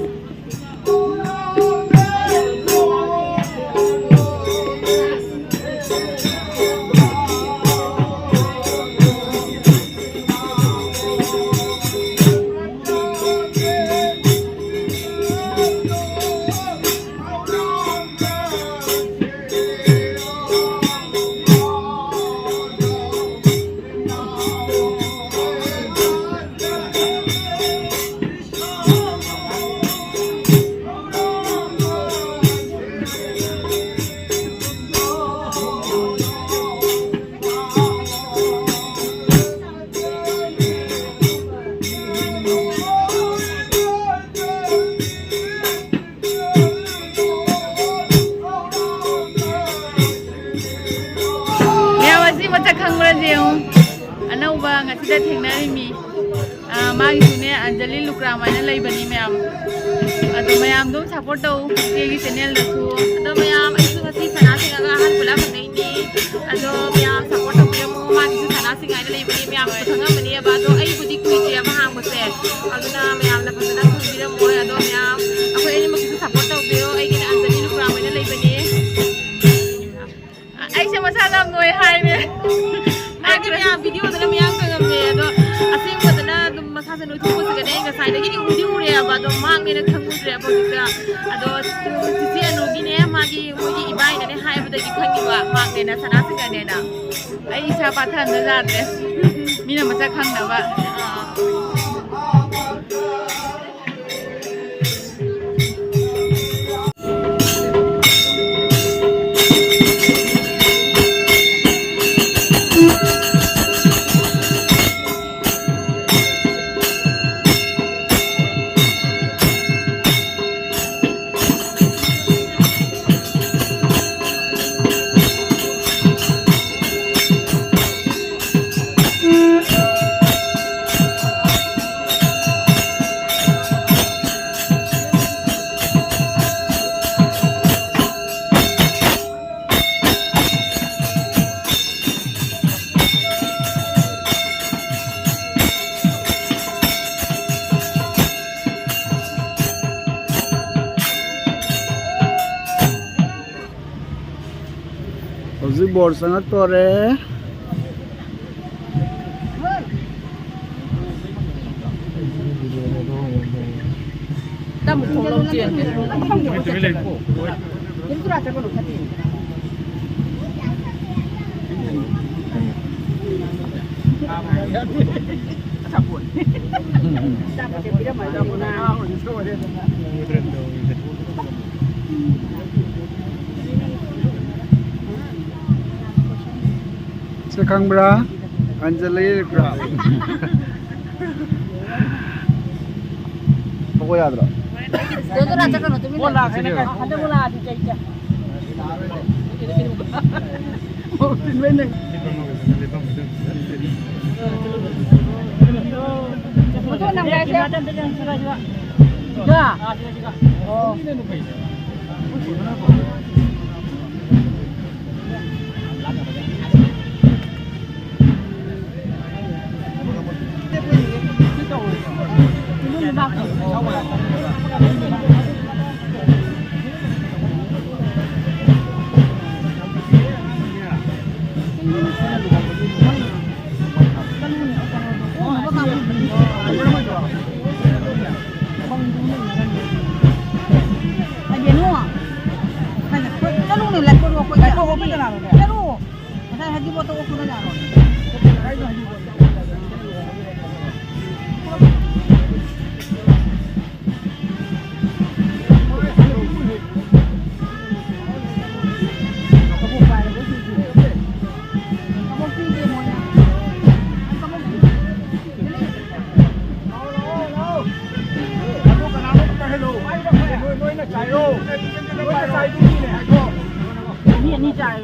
ꯊꯦꯡꯅꯔꯤꯃꯤ꯫ ꯑꯥ, ꯃꯥꯒꯤꯁꯨꯅꯦ, ꯑꯟꯖꯂꯤ ꯂꯨꯀ꯭ꯔꯥꯝ ꯍꯥꯏꯅ ꯂꯩꯕꯅꯤ ꯃꯌꯥꯝ꯫ ꯑꯗꯣ ꯃꯌꯥꯝ ꯑꯗꯨꯝ support ꯇꯧ, ꯏꯆꯦꯒꯤ channelꯗꯁꯨ꯫ ꯑꯗꯣ ꯃꯌꯥꯝ, ꯑꯩꯁꯨ ꯉꯁꯤ ꯁꯅꯥ ꯁꯤꯡꯉꯒ ꯑꯍꯥꯟꯕ ꯂꯥꯛꯄꯅꯦ꯫ ꯑꯗꯣ ꯃꯌꯥꯝ support ꯇꯧꯕꯤꯔꯝꯃꯣ꯫ ꯃꯥꯒꯤꯁꯨ ꯁꯅꯥ ꯁꯤꯡ ꯍꯥꯏꯅ ꯂꯩꯕꯅꯦ, ꯃꯌꯥꯝꯅꯁꯨ ꯈꯪꯉꯝꯃꯅꯦꯕ꯫ ꯑꯗꯣ ꯑꯩꯕꯨꯗꯤ ꯀꯨꯏꯗ꯭ꯔꯤꯑꯕ ꯍꯥꯡꯕꯁꯦ, ꯑꯗꯨꯅ ꯃꯌꯥꯝꯅ ꯐꯖꯅ ꯈꯪꯕꯤꯔꯝꯃꯣꯏ꯫ ꯑꯗꯣ ꯃꯌꯥꯝ ꯑꯩꯈꯣꯏ ꯑꯅꯤꯃꯛꯀꯤꯁꯨ support ꯇꯧꯕꯤꯔꯣ꯫ ꯑꯩꯒꯤꯅ ꯑꯟꯖꯂꯤ ꯂꯨꯀ꯭ꯔꯥꯝ ꯍꯥꯏꯅ ꯂꯩꯕꯅꯦ꯫ ꯑꯩꯁꯦ ꯃꯁꯥꯁꯦ ꯌꯥꯝ ꯅꯣꯏ ꯍꯥꯏꯅꯦ꯫ ꯃꯥꯗꯤ ꯃꯌꯥꯝ videoꯗꯅ ꯃꯌꯥꯝ ꯈꯪꯉꯝꯃꯦ, ꯑꯗꯣ ꯑꯁꯦꯡꯕꯗꯅ ꯑꯗꯨꯝ ꯃꯁꯥꯁꯦ ꯅꯣꯏꯊꯣꯛꯄꯁꯤꯒꯅꯦ ꯑꯩ ꯉꯁꯥꯏꯗꯒꯤꯗꯤ ꯎꯗꯤ ꯎꯔꯦꯕ, ꯑꯗꯣ ꯃꯥꯡꯉꯦꯅ ꯈꯪꯉꯨꯗ꯭ꯔꯦꯕ ꯍꯧꯖꯤꯛꯇ꯫ ꯑꯗꯣ ꯆꯤꯆꯦ ꯑꯅꯨꯒꯤꯅꯦ, ꯃꯥꯒꯤ, ꯃꯣꯏꯒꯤ ꯏꯕꯥꯏꯅꯅꯦ ꯍꯥꯏꯕꯗꯒꯤ ꯈꯪꯉꯤꯕ ꯃꯥꯡꯉꯦꯅ, ꯁꯅꯥ ꯁꯤꯡꯉꯅꯦꯅ꯫ ꯑꯩ ꯏꯁꯥ ꯄꯥꯊꯍꯟꯕ ꯌꯥꯗ꯭ꯔꯦ, ꯃꯤꯅ ꯃꯁꯛ ꯈꯪꯅꯕ꯫ ꯍꯧꯖꯤꯛ ꯕꯣꯔ ꯆꯪꯉꯛꯇꯣꯔꯦ꯫ ꯇꯝ ꯊꯣꯛꯂꯛꯇꯦ꯫ ꯁꯤ ꯈꯪꯕ꯭ꯔꯥ? ꯑꯟꯖꯂꯤ ꯂꯩꯕ꯭ꯔꯥ? ꯊꯣꯛꯄ ꯌꯥꯗ꯭ꯔꯣ? ꯗꯣꯗꯣꯔꯥ ꯆꯠꯀꯅꯨ, ꯇꯨꯃꯤꯟ ꯂꯩꯌꯨ꯫ ꯍꯟꯗꯛ ꯃꯨꯛ ꯂꯥꯛꯑꯗꯤ ꯆꯩ ꯆꯥ꯫ ꯃꯊꯣꯟ ꯅꯝꯒꯥꯏꯁꯦ꯫ ꯁꯤꯗ? ꯑꯣ꯫ ꯆꯠꯂꯨꯅꯦ, ꯂꯥꯏꯀꯣꯠ ꯑꯣꯛꯄ ꯆꯠꯂꯨ꯫ ꯉꯁꯥꯏ ꯍꯒꯤꯄꯣꯠꯇꯣ ꯑꯣꯛꯄꯗ ꯌꯥꯔꯣꯏ꯫ ꯃꯤ ꯑꯅꯤ ꯆꯥꯏ꯫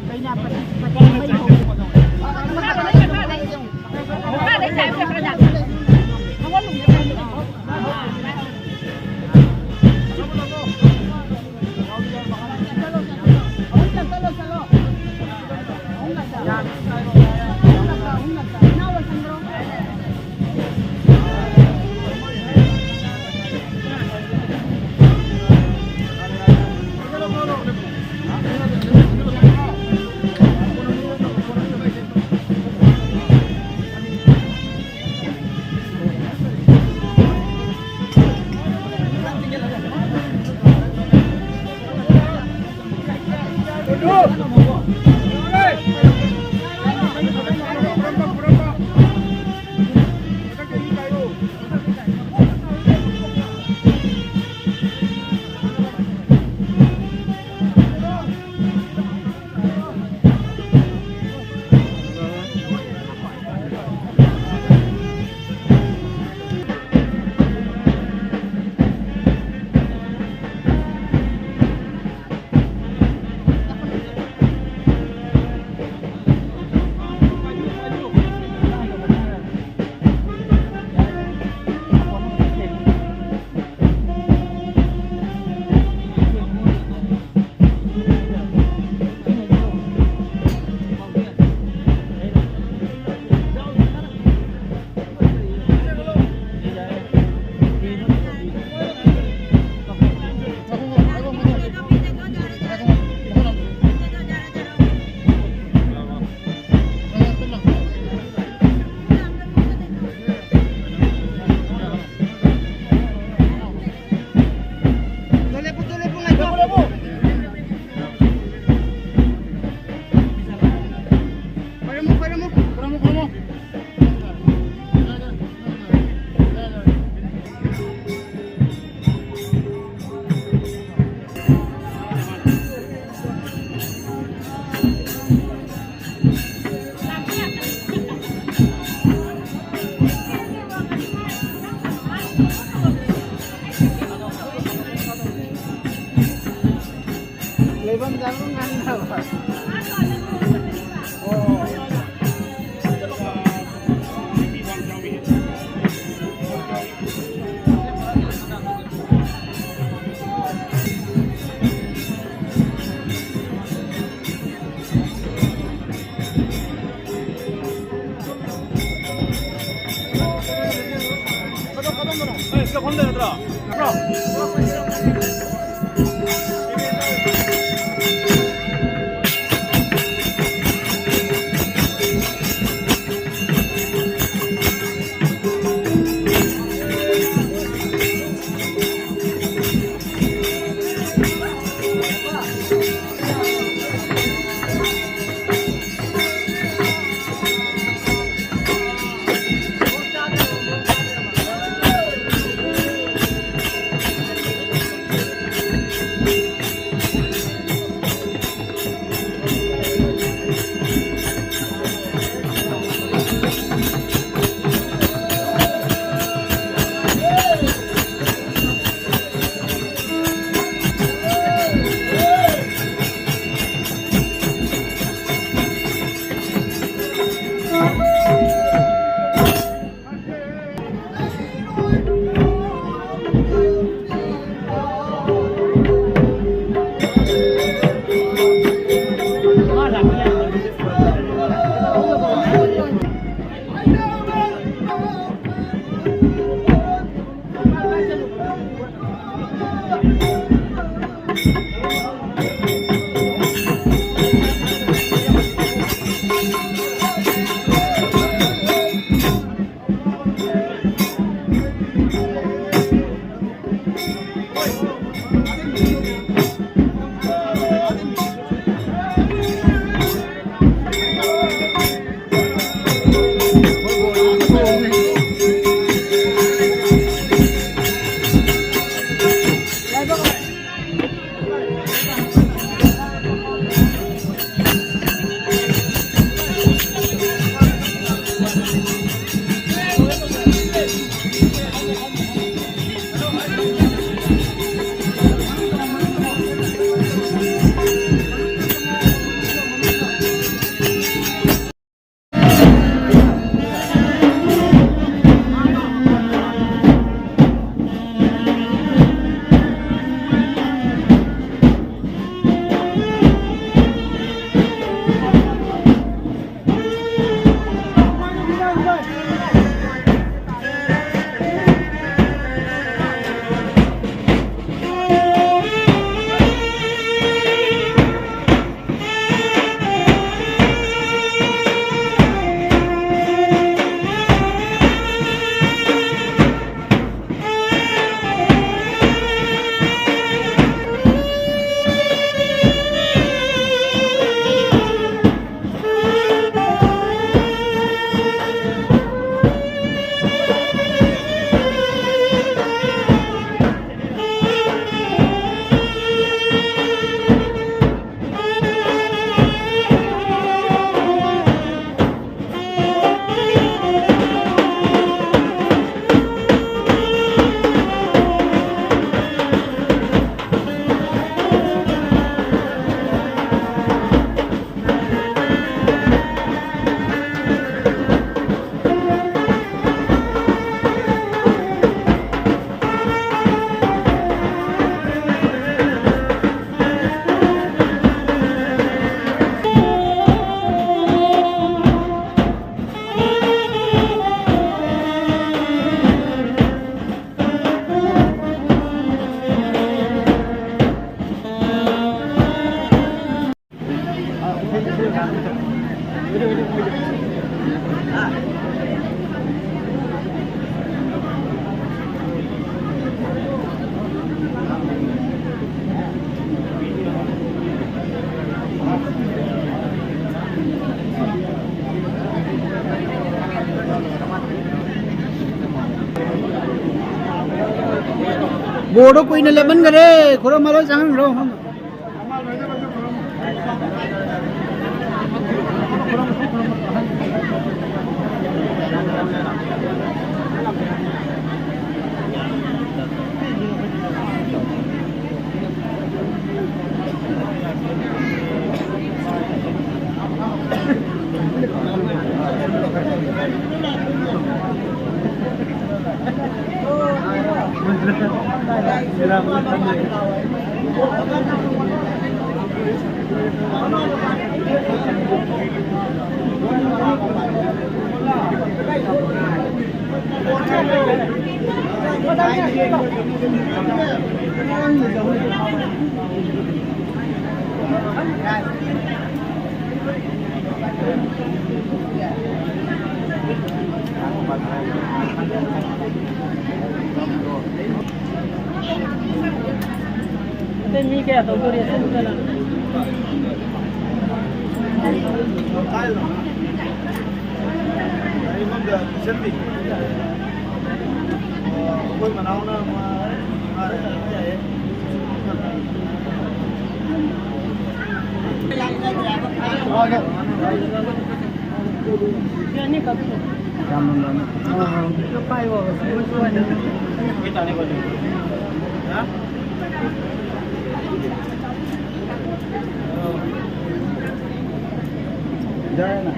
ꯀꯩꯅꯥ ꯄꯇꯤ ꯄꯇꯤ ꯃꯩ ꯍꯧ꯫ ꯕꯣꯔꯗꯣ ꯀꯨꯏꯅ ꯂꯦꯞꯍꯟꯈꯔꯦ꯫ ꯈꯨꯔꯨꯝꯃꯔꯣꯏ, ꯆꯪꯍꯟꯈ꯭ꯔꯣ ꯃꯐꯝꯗ꯫ ꯑꯇꯩ ꯃꯤ ꯀꯌꯥ ꯇꯧꯗꯣꯔꯤ? ꯑꯁꯦꯡꯕꯗꯅ? ꯑꯩꯉꯣꯟꯗ ꯄꯤꯁꯟꯕꯤ꯫ ꯑꯩꯈꯣꯏ ꯃꯅꯥꯎꯅ ꯑꯃ ꯉꯥꯔꯦ꯫ ꯌꯥꯅꯤ, ꯀꯛꯊꯣꯛ꯫ ꯌꯥꯝ ꯅꯨꯡꯉꯥꯏꯅꯤ꯫ ꯄꯥꯏꯌꯣ꯫ ꯌꯥꯔꯦꯅ꯫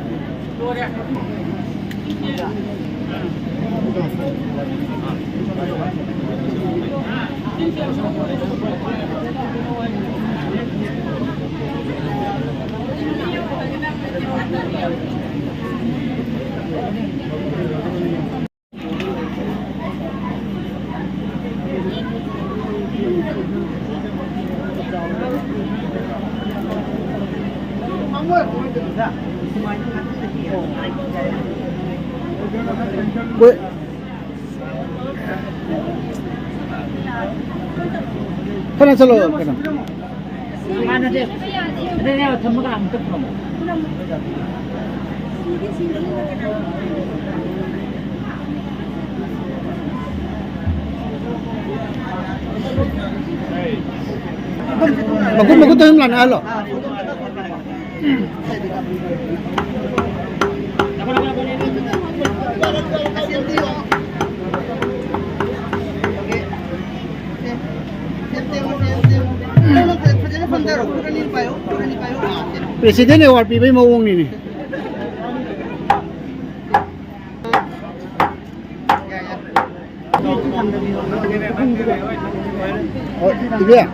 ꯀꯣꯏ-, ꯈꯔ ꯆꯠꯂꯣ, ꯀꯩꯅꯣ꯫ ꯃꯥꯟꯅꯗꯦ꯫ ꯑꯗꯨꯅꯦ ꯊꯝꯃꯒ ꯑꯃꯨꯛꯇ ꯐꯝꯃꯣ꯫ ꯃꯈꯨꯠ, ꯃꯈꯨꯠꯇ ꯑꯗꯨꯝ ꯂꯥꯟꯅꯍꯜꯂꯣ꯫ President award ꯄꯤꯕꯩ ꯃꯑꯣꯡꯅꯤꯅꯦ꯫ ꯍꯣꯏ, ꯏꯕꯦ꯫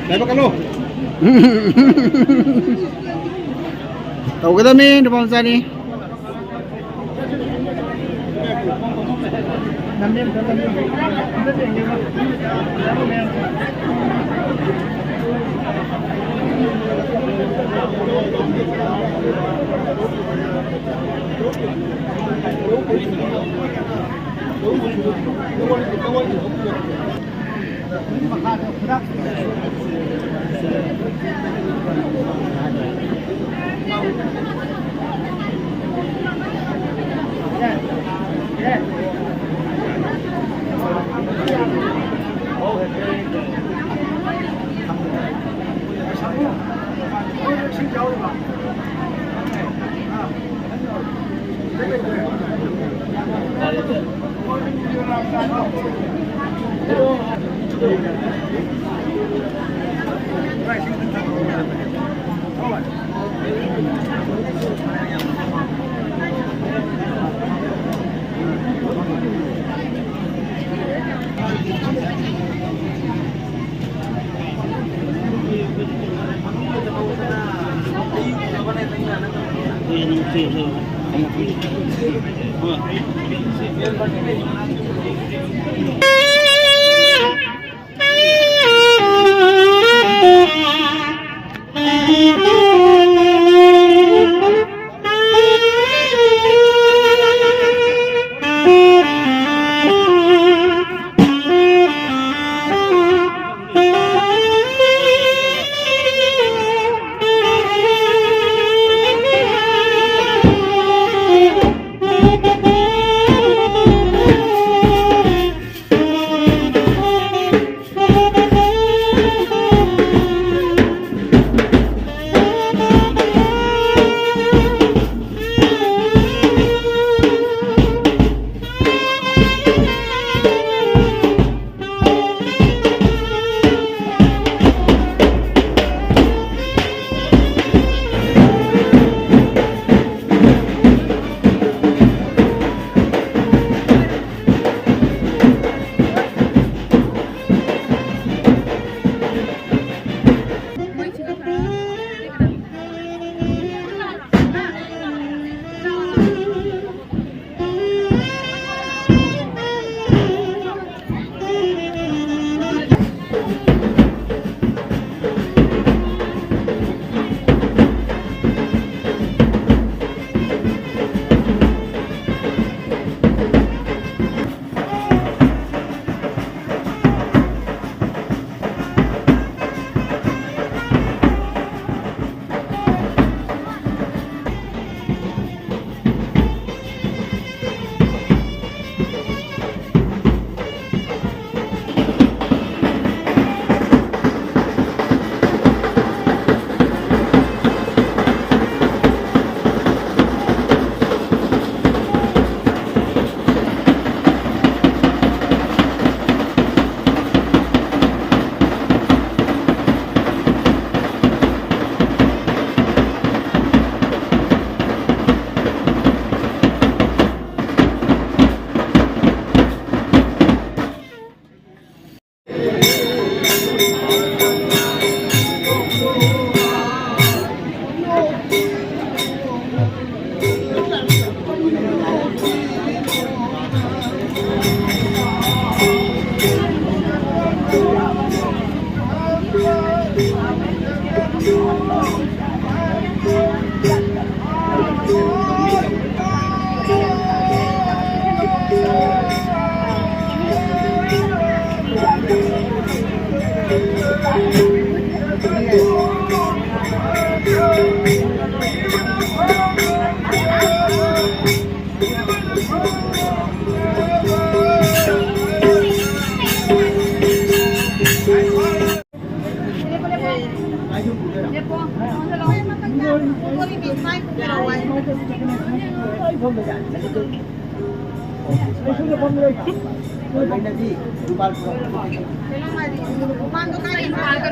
ꯂꯥꯏꯕꯛ ꯀꯜꯂꯣ꯫ ꯇꯧꯒꯗꯕꯅꯤ, ꯅꯨꯄꯥ ꯃꯆꯥꯅꯤ꯫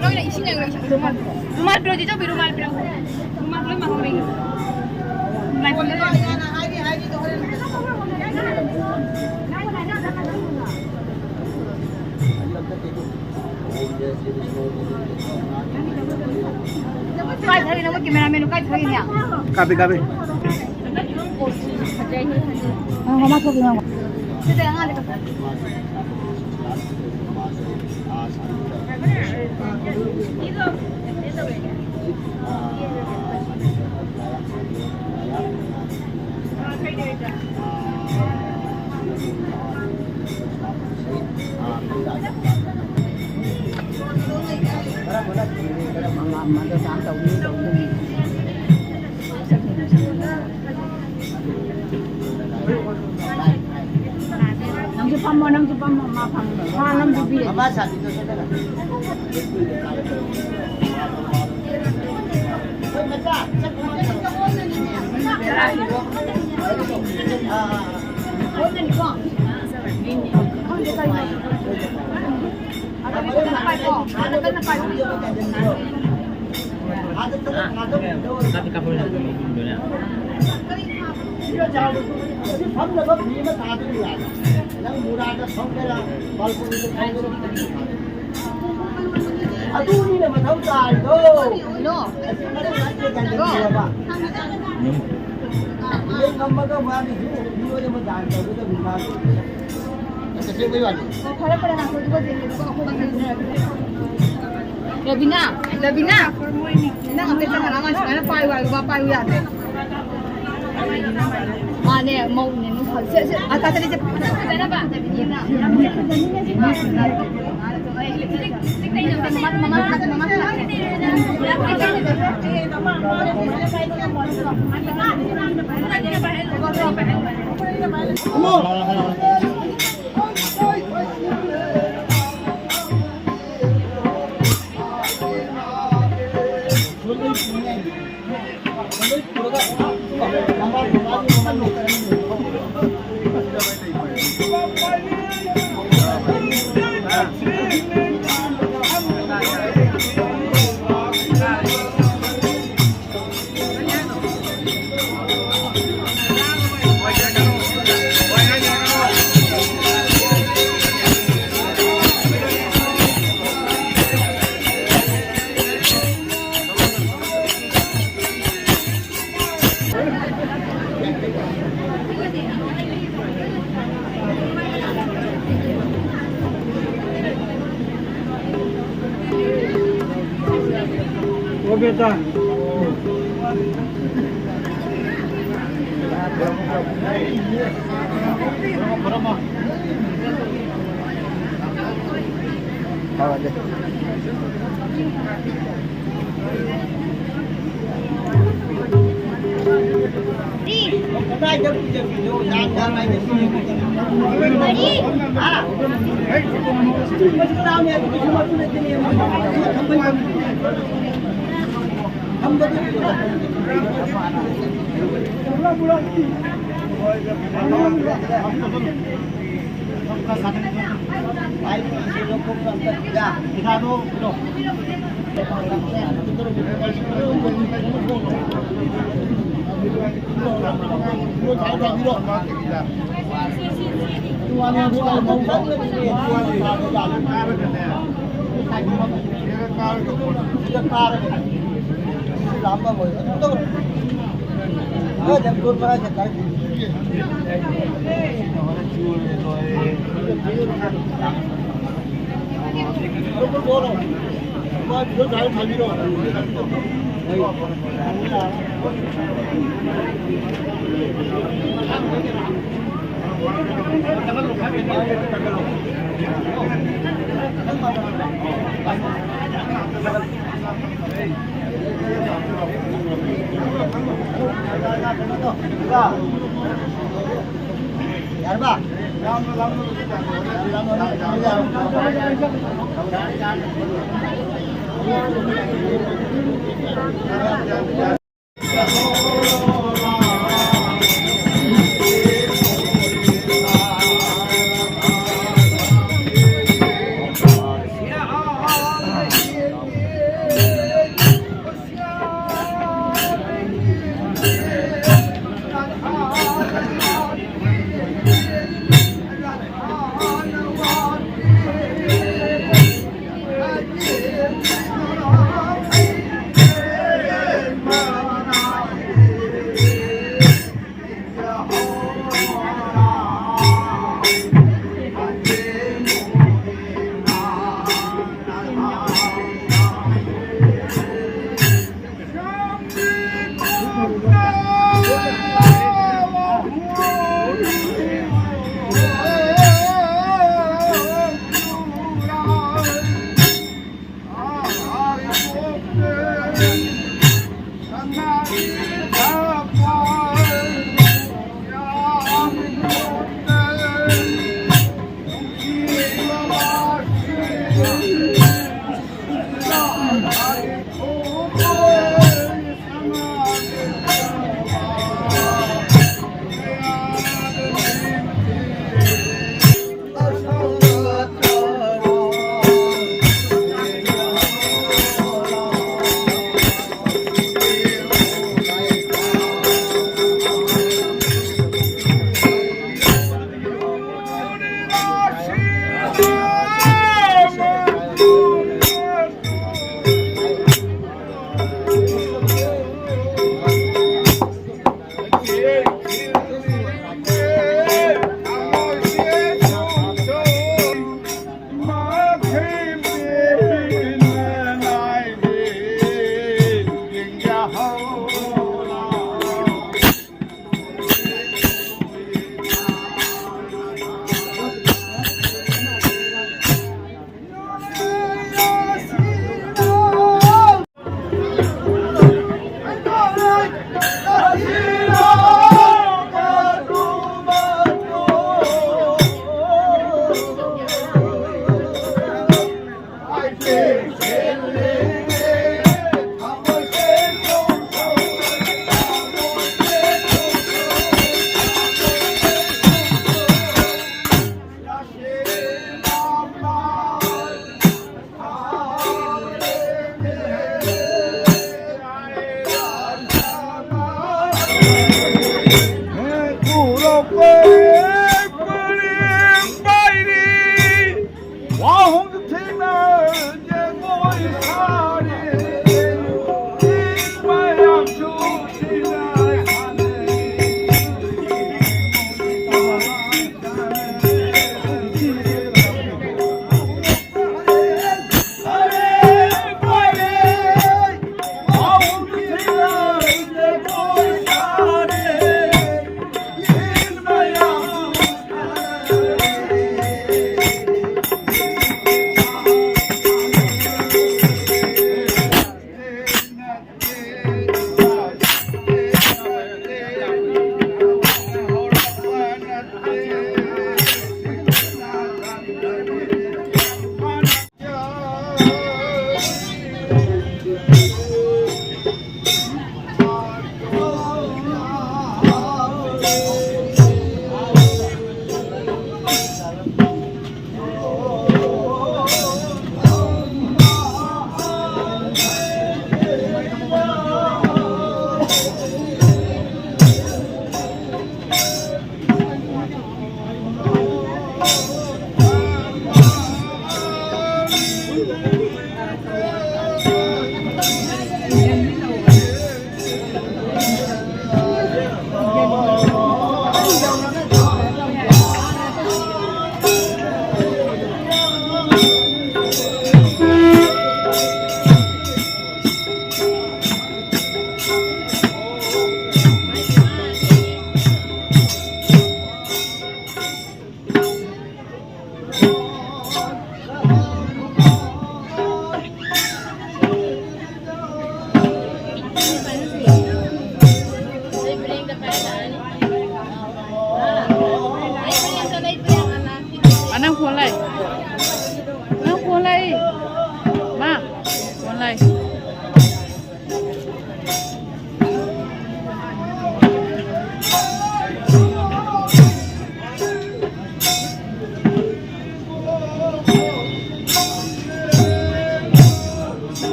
ꯂꯣꯏꯅ ꯏꯁꯤꯡ ꯂꯩꯔꯣ, ꯏꯁꯤꯡ ꯂꯩꯔꯣ꯫ ꯔꯨꯃꯥꯜ ꯄꯤꯔꯛꯑꯣ, ꯆꯦ ꯆꯧꯕꯤ, ꯔꯨꯃꯥꯜ ꯄꯤꯔꯛꯑꯣ꯫ ꯔꯨꯃꯥꯜ ꯂꯣꯏ ꯃꯥꯡꯍꯧꯔꯦ꯫ ꯔꯨꯃꯥꯜ ꯄꯤꯔꯛꯑꯣ꯫ ꯀꯥꯏ ꯊꯥꯒꯤꯅꯣ? ꯀꯦꯃꯦꯔꯥꯃꯦꯟ ꯀꯥꯏ ꯊꯥꯒꯤꯅꯣ? ꯀꯥꯞꯄꯤ, ꯀꯥꯞꯄꯤ꯫ ꯉꯥꯏꯈꯣ, ꯃꯥ ꯊꯣꯛꯈꯤ, ꯉꯥꯏꯈꯣ꯫ ꯁꯤꯗ ꯑꯉꯥꯡꯗꯤ ꯀꯛꯊꯠ꯫ ꯅꯪꯁꯨ ꯐꯝꯃꯣ, ꯅꯪꯁꯨ ꯐꯝꯃꯣ, ꯃꯥ ꯐꯝꯃꯣ꯫ ꯃꯥ ꯅꯪꯁꯨ ꯄꯤꯔꯦ꯫ ꯃꯃꯥ ꯁꯥꯕꯤꯗꯣ ꯁꯣꯝꯗ ꯂꯥꯛꯑꯣ꯫ ꯍꯣꯏ, ꯃꯆꯥ, ꯆꯠꯈ꯭ꯔꯣ, ꯆꯠꯈ꯭ꯔꯣ꯫ ꯑꯥ, ꯑꯥ, ꯑꯥ꯫ ꯀꯥꯞꯇꯤ ꯀꯥꯞꯄ ꯂꯣꯏꯔꯦ꯫ ꯐꯝꯅꯕ ꯐꯤ ꯑꯃ ꯊꯥꯗꯣꯏꯅꯤ ꯍꯥꯏꯕ꯫ ꯅꯪ ꯃꯨꯔꯥꯗ ꯐꯝꯒꯦꯔꯥ, ꯕꯥꯜꯀꯣꯅꯤꯗ ꯐꯝꯒꯦꯔꯥ, ꯑꯗꯨꯅꯤꯅ ꯃꯊꯧ ꯇꯥꯔꯤꯗꯣ꯫ ꯀꯩꯅꯣ? ꯅꯪ ꯉꯝꯃꯒ ꯃꯥꯒꯤꯁꯨ ꯃꯤꯑꯣꯏ ꯑꯃ ꯗꯥꯟ ꯇꯧꯒꯗꯕꯅꯤ ꯃꯥꯒꯤ꯫ ꯔꯕꯤꯅꯥ, ꯔꯕꯤꯅꯥ, ꯅꯪ ꯑꯝꯇ ꯆꯪꯉꯛꯑꯣ, ꯑꯉꯥꯡ ꯁꯨꯃꯥꯏꯅ ꯄꯥꯏꯌꯨ ꯍꯥꯏꯕ ꯄꯥꯏꯌꯨ ꯌꯥꯗꯦ꯫ ꯃꯥꯅꯦ, ꯃꯧꯅꯦ, ꯅꯨꯡꯁꯥ-, ꯁꯦ, ꯁꯦ, ꯑꯥ, ꯀꯥ ꯆꯠꯂꯁꯦ꯫ ꯐꯖꯅꯕ꯫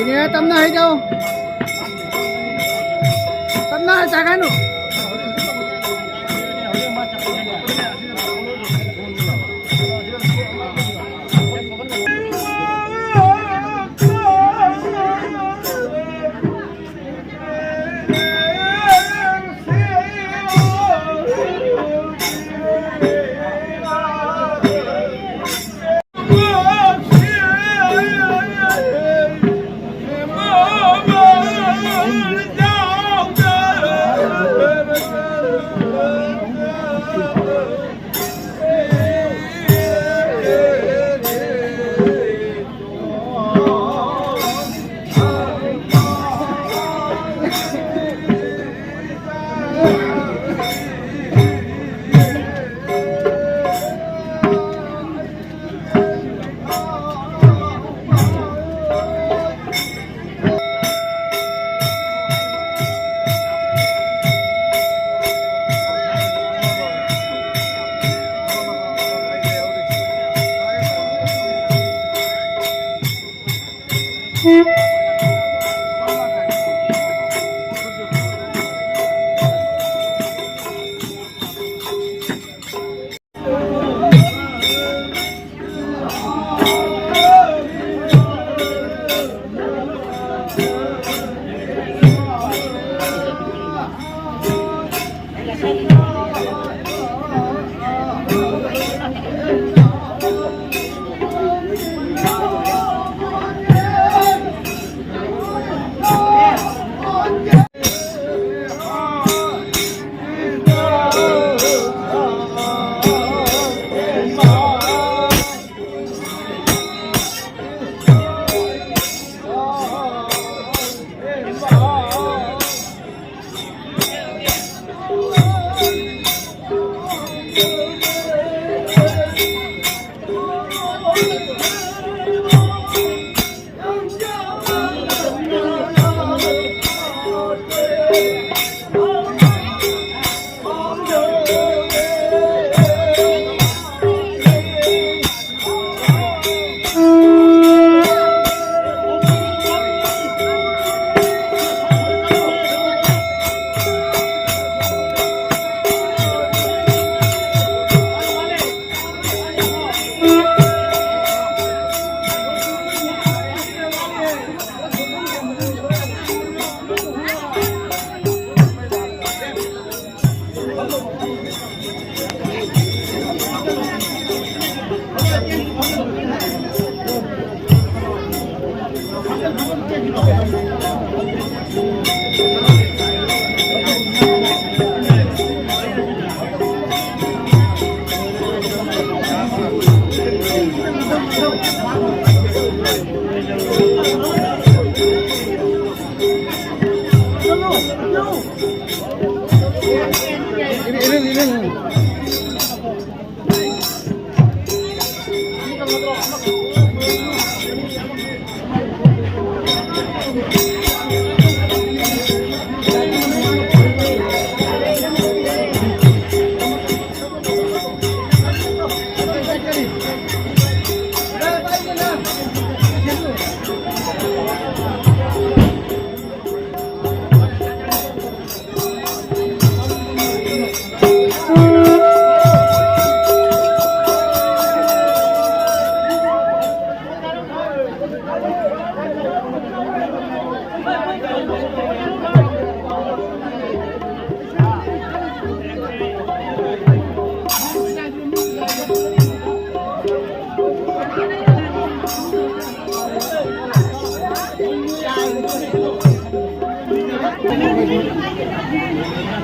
ꯏꯅꯦ, ꯇꯞꯅ ꯍꯩꯗꯧ꯫ ꯇꯞꯅ ꯆꯥꯒꯅꯨ꯫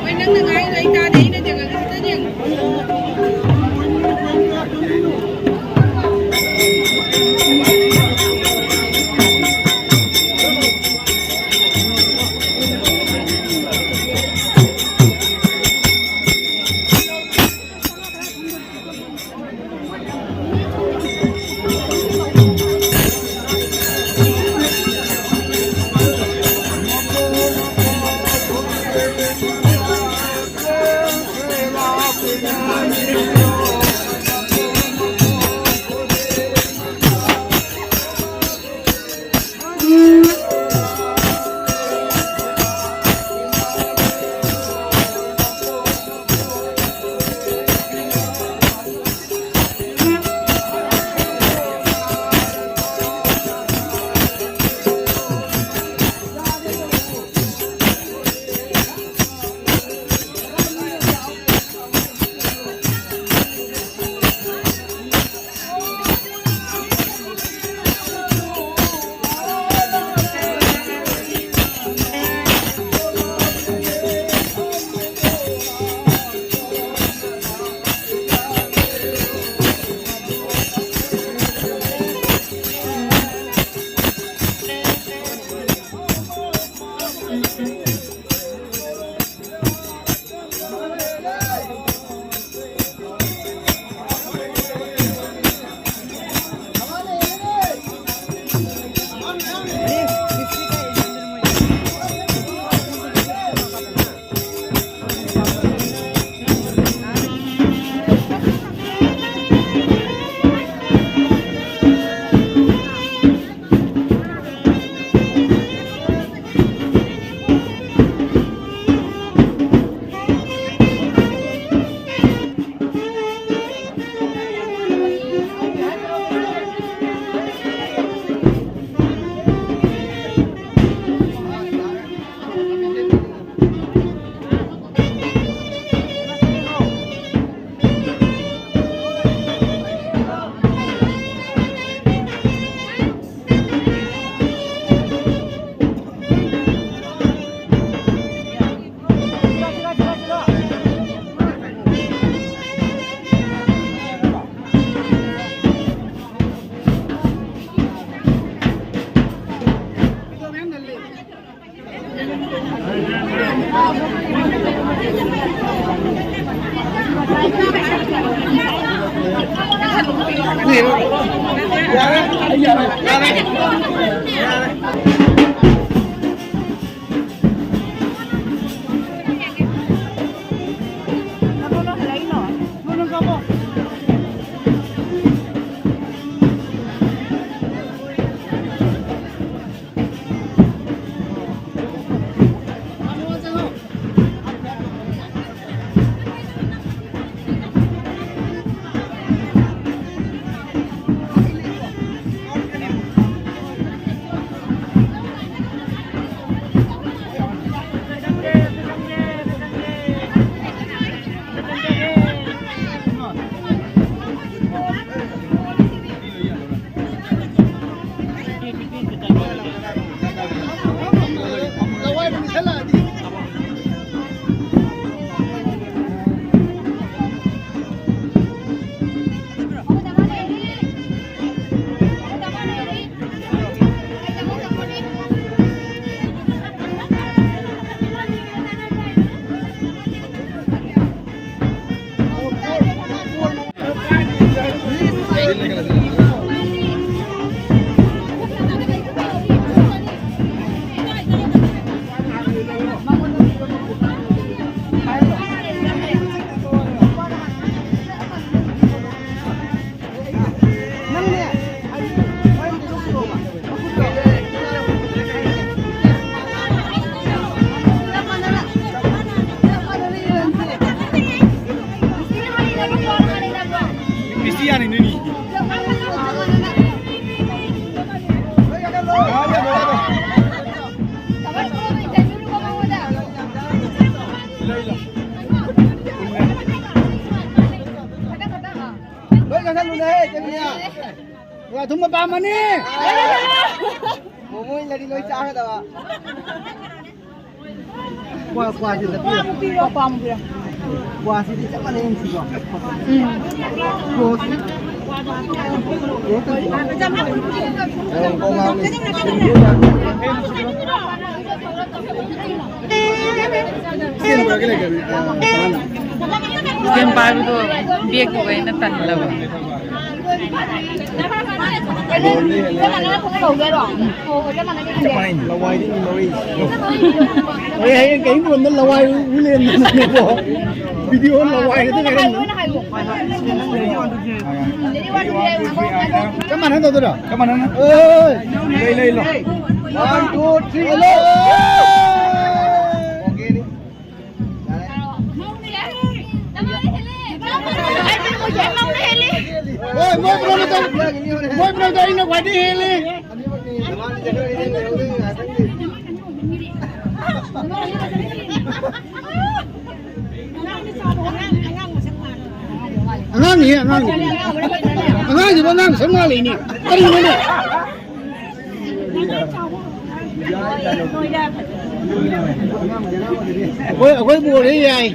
ꯍꯣꯏ, ꯅꯪꯅ ꯉꯥꯡꯉꯤꯗꯣ ꯑꯩ ꯇꯥꯗꯦ, ꯑꯩꯅ ꯌꯦꯡꯉꯒꯦ, ꯁꯤꯗ ꯌꯦꯡꯉꯣ꯫ ꯌꯥꯅꯤ ꯅꯣꯏꯅꯤ꯫ ꯂꯣꯏ ꯆꯪꯁꯜꯂꯨꯅꯦꯍꯦ, ꯆꯪꯉꯤꯅꯦ꯫ ꯑꯊꯨꯝꯕ ꯄꯥꯝꯃꯅꯤ꯫ ꯃꯣꯃꯣ ꯏꯜꯂꯗꯤ ꯂꯣꯏ ꯆꯥꯒꯗꯕ꯫ ꯀ꯭ꯋꯥ, ꯀ꯭ꯋꯥꯁꯤ ꯂꯧꯕꯤꯔꯣ꯫ ꯀ꯭ꯋꯥꯁꯤꯗꯤ ꯆꯞ ꯃꯥꯟꯅꯩ ꯌꯦꯡꯁꯤꯀꯣ꯫ ꯀ꯭ꯋꯥꯁꯤ꯫ ꯁꯦꯝ ꯄꯥꯏꯕꯗꯣ ꯕꯦꯒꯇꯨꯒ ꯑꯩꯅ ꯇꯜꯂꯕ꯫ ꯂꯋꯥꯏꯗꯤ ꯃꯤ ꯃꯔꯩ꯫ ꯑꯩ ꯍꯌꯦꯡ ꯀꯔꯤꯒꯨꯝꯕ ꯂꯋꯥꯏ ꯎ ꯂꯩꯔꯝꯗꯅꯀꯣ꯫ ꯚꯤꯗꯤꯑꯣ ꯂꯋꯥꯏ ꯈꯛꯇ ꯉꯥꯏꯔꯝꯗꯅ꯫ ꯆꯞ ꯃꯥꯟꯅꯅ ꯇꯧꯗꯣꯏꯔꯣ? ꯆꯞ ꯃꯥꯟꯅꯅ꯫ ꯑꯣꯏ꯫ ꯂꯩ, ꯂꯩ, ꯂꯩ꯫ One, two, three, hello! ꯍꯣꯏ, ꯃꯣꯏ ꯄꯨꯝꯅꯃꯛꯇ, ꯃꯣꯏ ꯄꯨꯝꯅꯃꯛꯇ ꯑꯩꯅ ꯈ꯭ꯋꯥꯏꯗꯒꯤ ꯍꯦꯜꯂꯤ꯫ ꯑꯉꯥꯡꯅꯤ, ꯑꯉꯥꯡꯅꯤ꯫ ꯑꯉꯥꯡꯁꯤꯕꯨ ꯑꯉꯥꯡ ꯁꯛ ꯃꯥꯜꯂꯤꯅꯦ꯫ ꯀꯔꯤꯅꯣꯅꯦ? ꯑꯩꯈꯣꯏ, ꯑꯩꯈꯣꯏ ꯕꯣꯔꯁꯦ ꯌꯥꯏ꯫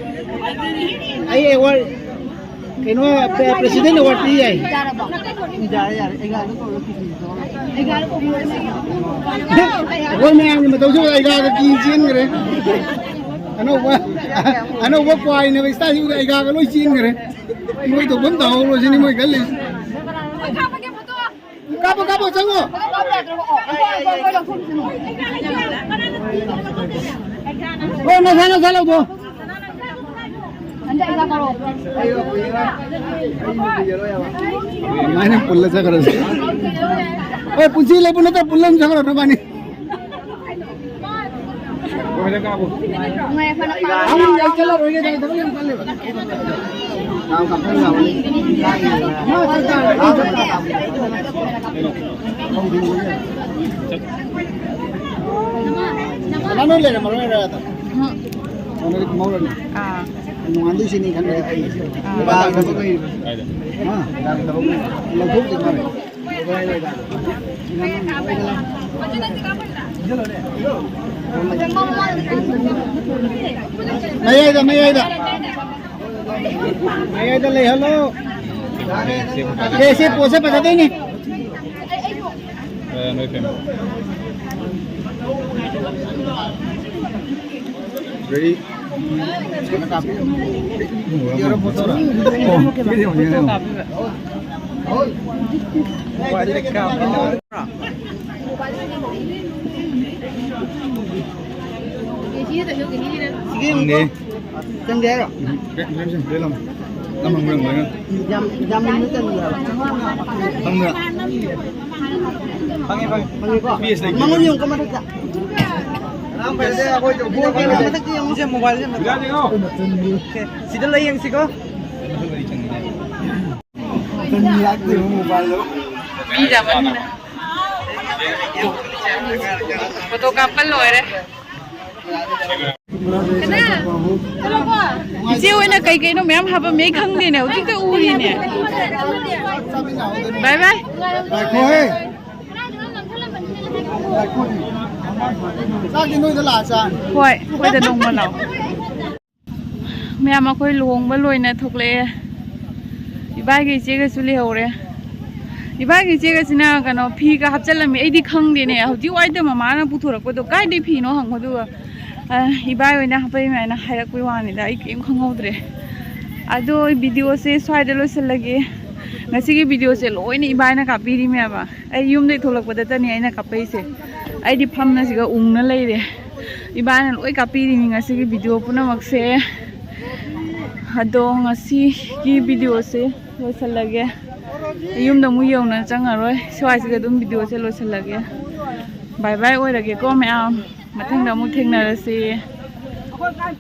ꯑꯩ ꯑꯦꯋꯥꯔꯗ, ꯀꯩꯅꯣ, ꯄ꯭ꯔꯦ-, ꯄ꯭ꯔꯦꯁꯤꯗꯦꯟ ꯑꯦꯋꯥꯔꯗ ꯄꯤ ꯌꯥꯏ꯫ ꯌꯥꯔꯦ, ꯌꯥꯔꯦ, ꯑꯩꯒ ꯑꯗꯨꯝ ꯇꯧꯔꯣ, ꯀꯤꯁꯤ ꯇꯧꯔꯣ꯫ ꯑꯩꯈꯣꯏ ꯃꯌꯥꯝꯒꯤ ꯃꯇꯧꯁꯤ ꯎꯕꯗ ꯑꯩꯒꯥꯒ ꯀꯤ ꯆꯦꯟꯈ꯭ꯔꯦ꯫ ꯑꯅꯧꯕ, ꯑꯅꯧꯕ ꯀ꯭ꯋꯥꯏꯅꯦꯕ ꯏꯁꯇꯥꯏꯜꯁꯤ ꯎꯕꯗ ꯑꯩꯒꯥꯒ ꯂꯣꯏ ꯆꯦꯟꯈ꯭ꯔꯦ꯫ ꯃꯣꯏ ꯇꯧꯐꯝ ꯇꯧꯍꯧꯔꯣ ꯁꯤꯅꯤ ꯃꯣꯏ ꯈꯜꯂꯤꯁꯦ꯫ ꯀꯥꯞꯄꯣ, ꯀꯥꯞꯄꯣ, ꯆꯪꯉꯣ꯫ ꯍꯣꯏ, ꯅꯁꯥ, ꯅꯁꯥ ꯂꯧꯗꯣ꯫ ꯑꯗꯨꯃꯥꯏꯅ ꯄꯨꯜꯂ ꯆꯠꯈ꯭ꯔꯁꯤ꯫ ꯍꯣꯏ, ꯄꯨꯟꯁꯤ ꯂꯩꯕ ꯅꯠꯇ꯭ꯔ ꯄꯨꯜꯂ ꯑꯗꯨꯝ ꯆꯠꯈ꯭ꯔꯣ ꯅꯕꯥꯅꯤ꯫ ꯅꯨꯡꯉꯥꯏ ꯐꯅ ꯄꯥꯝꯃꯦ꯫ ꯑꯃꯨꯛ ꯌꯥꯏ ꯆꯠꯂꯔꯣꯏꯒꯦ ꯇꯧꯕ ꯊꯕꯛ ꯌꯥꯝ ꯀꯜꯂꯦꯕ꯫ ꯀꯅꯥꯅꯣ ꯂꯩꯔꯝꯃꯔꯣꯏ ꯍꯥꯏꯔ? ꯎꯝ꯫ ꯃꯧꯔꯅꯤ꯫ ꯑꯥ꯫ ꯅꯣꯡꯉꯥꯟꯗꯣꯏꯁꯤꯅꯤ ꯈꯟꯕꯗ ꯑꯩ꯫ ꯑꯥ꯫ ꯅꯨꯡꯗꯥꯡ ꯊꯕꯛ ꯂꯩꯔꯤꯕ꯫ ꯍꯥ? ꯅꯨꯡꯗꯥꯡ ꯊꯕꯛ ꯂꯩꯔꯤꯕ꯫ ꯂꯧꯊꯣꯛꯇ꯭ꯔꯤ ꯃꯥꯜꯂꯦ꯫ ꯃꯌꯥꯏꯗ, ꯃꯌꯥꯏꯗ꯫ ꯃꯌꯥꯏꯗ ꯂꯩꯍꯜꯂꯣ꯫ ꯑꯦ, ꯁꯤ ꯄꯣꯠꯁꯦ ꯐꯖꯗꯣꯏꯅꯤ꯫ ꯑ, ꯅꯣꯏ ꯐꯦꯃꯤꯂꯤ꯫ Ready? ꯀꯩꯅꯣ ꯀꯥꯞꯄꯤ꯫ ꯌꯦꯡꯉꯣ, ꯐꯣꯇꯣꯔ? ꯑꯣ, ꯌꯦꯡꯉꯣ, ꯌꯦꯡꯉꯣ꯫ ꯆꯪꯗꯦ꯫ ꯆꯪꯗꯦ ꯍꯥꯏꯔꯣ? ꯌꯥꯝ, ꯌꯥꯝ ꯃꯨꯟꯅ ꯆꯪꯗꯦ ꯍꯥꯏꯕ꯫ ꯈꯪꯕ꯭ꯔꯥ? ꯐꯪꯉꯦ, ꯐꯪꯉꯦ꯫ ꯐꯪꯉꯦꯀꯣ? ꯄꯤ ꯑꯦꯁ ꯂꯩꯇꯦ꯫ ꯃꯉꯣꯟ ꯌꯦꯡꯉꯨꯀꯣ ꯃꯊꯛꯇ꯫ ꯃꯊꯛꯇ ꯌꯦꯡꯉꯨ꯫ ꯁꯤꯁꯦ ꯃꯣꯕꯥꯏꯜꯁꯦ ꯌꯦꯡꯉꯨ꯫ ꯁꯤꯗ ꯂꯩ ꯌꯦꯡꯁꯤꯀꯣ꯫ ꯃꯤ ꯌꯥꯝꯃꯟꯗꯅ꯫ ꯐꯣꯇꯣ ꯀꯥꯞꯄ ꯂꯣꯏꯔꯦ꯫ ꯏꯆꯦ ꯍꯣꯏꯅ ꯀꯩ ꯀꯩꯅꯣ ꯃꯌꯥꯝ ꯍꯥꯞꯄꯝꯃꯦ, ꯑꯩ ꯈꯪꯗꯦꯅꯦ, ꯍꯧꯖꯤꯛꯇ ꯎꯔꯤꯅꯦ꯫ ꯕꯥꯏ ꯕꯥꯏ꯫ ꯉꯥꯏꯈꯣꯍꯦ꯫ ꯆꯥꯛꯇꯤ ꯅꯣꯏꯗ ꯂꯥꯛꯑ ꯆꯥꯔꯅꯤ꯫ ꯍꯣꯏ, ꯑꯩꯈꯣꯏꯗ ꯅꯣꯡꯃ ꯂꯥꯛꯑꯣ꯫ ꯃꯌꯥꯝ, ꯑꯩꯈꯣꯏ ꯂꯨꯍꯣꯡꯕ ꯂꯣꯏꯅ ꯊꯣꯛꯂꯛꯑꯦ꯫ ꯏꯕꯥꯏꯒ ꯏꯆꯦꯒꯁꯨ ꯂꯩꯍꯧꯔꯦ꯫ ꯏꯕꯥꯏꯒ ꯏꯆꯦꯒꯁꯤꯅ ꯀꯩꯅꯣ ꯐꯤꯒ ꯍꯥꯞꯆꯜꯂꯝꯃꯤ꯫ ꯑꯩꯗꯤ ꯈꯪꯗꯦꯅꯦ꯫ ꯍꯧꯖꯤꯛ ꯋꯥꯏꯗ ꯃꯃꯥꯅ ꯄꯨꯊꯣꯔꯛꯄꯗꯣ ꯀꯥꯏꯗꯩ ꯐꯤꯅꯣ ꯍꯪꯕꯗꯨꯒ, ꯑ, ꯏꯕꯥꯏ ꯑꯣꯏꯅ ꯍꯥꯞꯄꯛꯏ ꯃꯌꯥꯝꯅ ꯍꯥꯏꯔꯛꯄꯩ ꯋꯥꯅꯤꯗ꯫ ꯑꯩ ꯀꯩꯝ ꯈꯪꯍꯧꯗ꯭ꯔꯦ꯫ ꯑꯗꯣ ꯑꯩ ꯚꯤꯗꯤꯑꯣꯁꯦ ꯁ꯭ꯋꯥꯏꯗ ꯂꯣꯏꯁꯤꯜꯂꯒꯦ꯫ ꯉꯁꯤꯒꯤ ꯚꯤꯗꯤꯑꯣꯁꯦ ꯂꯣꯏꯅ ꯏꯕꯥꯏꯅ ꯀꯥꯞꯄꯤꯔꯤꯃꯦꯕ꯫ ꯑꯩ ꯌꯨꯝꯗꯩ ꯊꯣꯛꯂꯛꯄꯗꯇꯅꯤ ꯑꯩꯅ ꯀꯥꯞꯄꯛꯏꯁꯦ꯫ ꯑꯩꯗꯤ ꯐꯝꯅ ꯁꯤꯒ ꯎꯪꯅ ꯂꯩꯔꯦ꯫ ꯏꯕꯥꯅ ꯂꯣꯏ ꯀꯥꯞꯄꯤꯔꯤꯅꯤ ꯉꯁꯤꯒꯤ ꯚꯤꯗꯤꯑꯣ ꯄꯨꯝꯅꯃꯛꯁꯦ꯫ ꯑꯗꯣ ꯉꯁꯤꯒꯤ ꯚꯤꯗꯤꯑꯣꯁꯦ ꯂꯣꯏꯁꯤꯜꯂꯒꯦ꯫ ꯌꯨꯝꯗ ꯑꯃꯨꯛ ꯌꯧꯅ ꯆꯪꯉꯔꯣꯏ꯫ ꯁ꯭ꯋꯥꯏꯁꯤꯗ ꯑꯗꯨꯝ ꯚꯤꯗꯤꯑꯣꯁꯦ ꯂꯣꯏꯁꯤꯜꯂꯒꯦ꯫ ꯕꯥꯏ ꯕꯥꯏ ꯑꯣꯏꯔꯒꯦꯀꯣ ꯃꯌꯥꯝ꯫ ꯃꯊꯪꯗ ꯑꯃꯨꯛ ꯊꯦꯡꯅꯔꯁꯤ꯫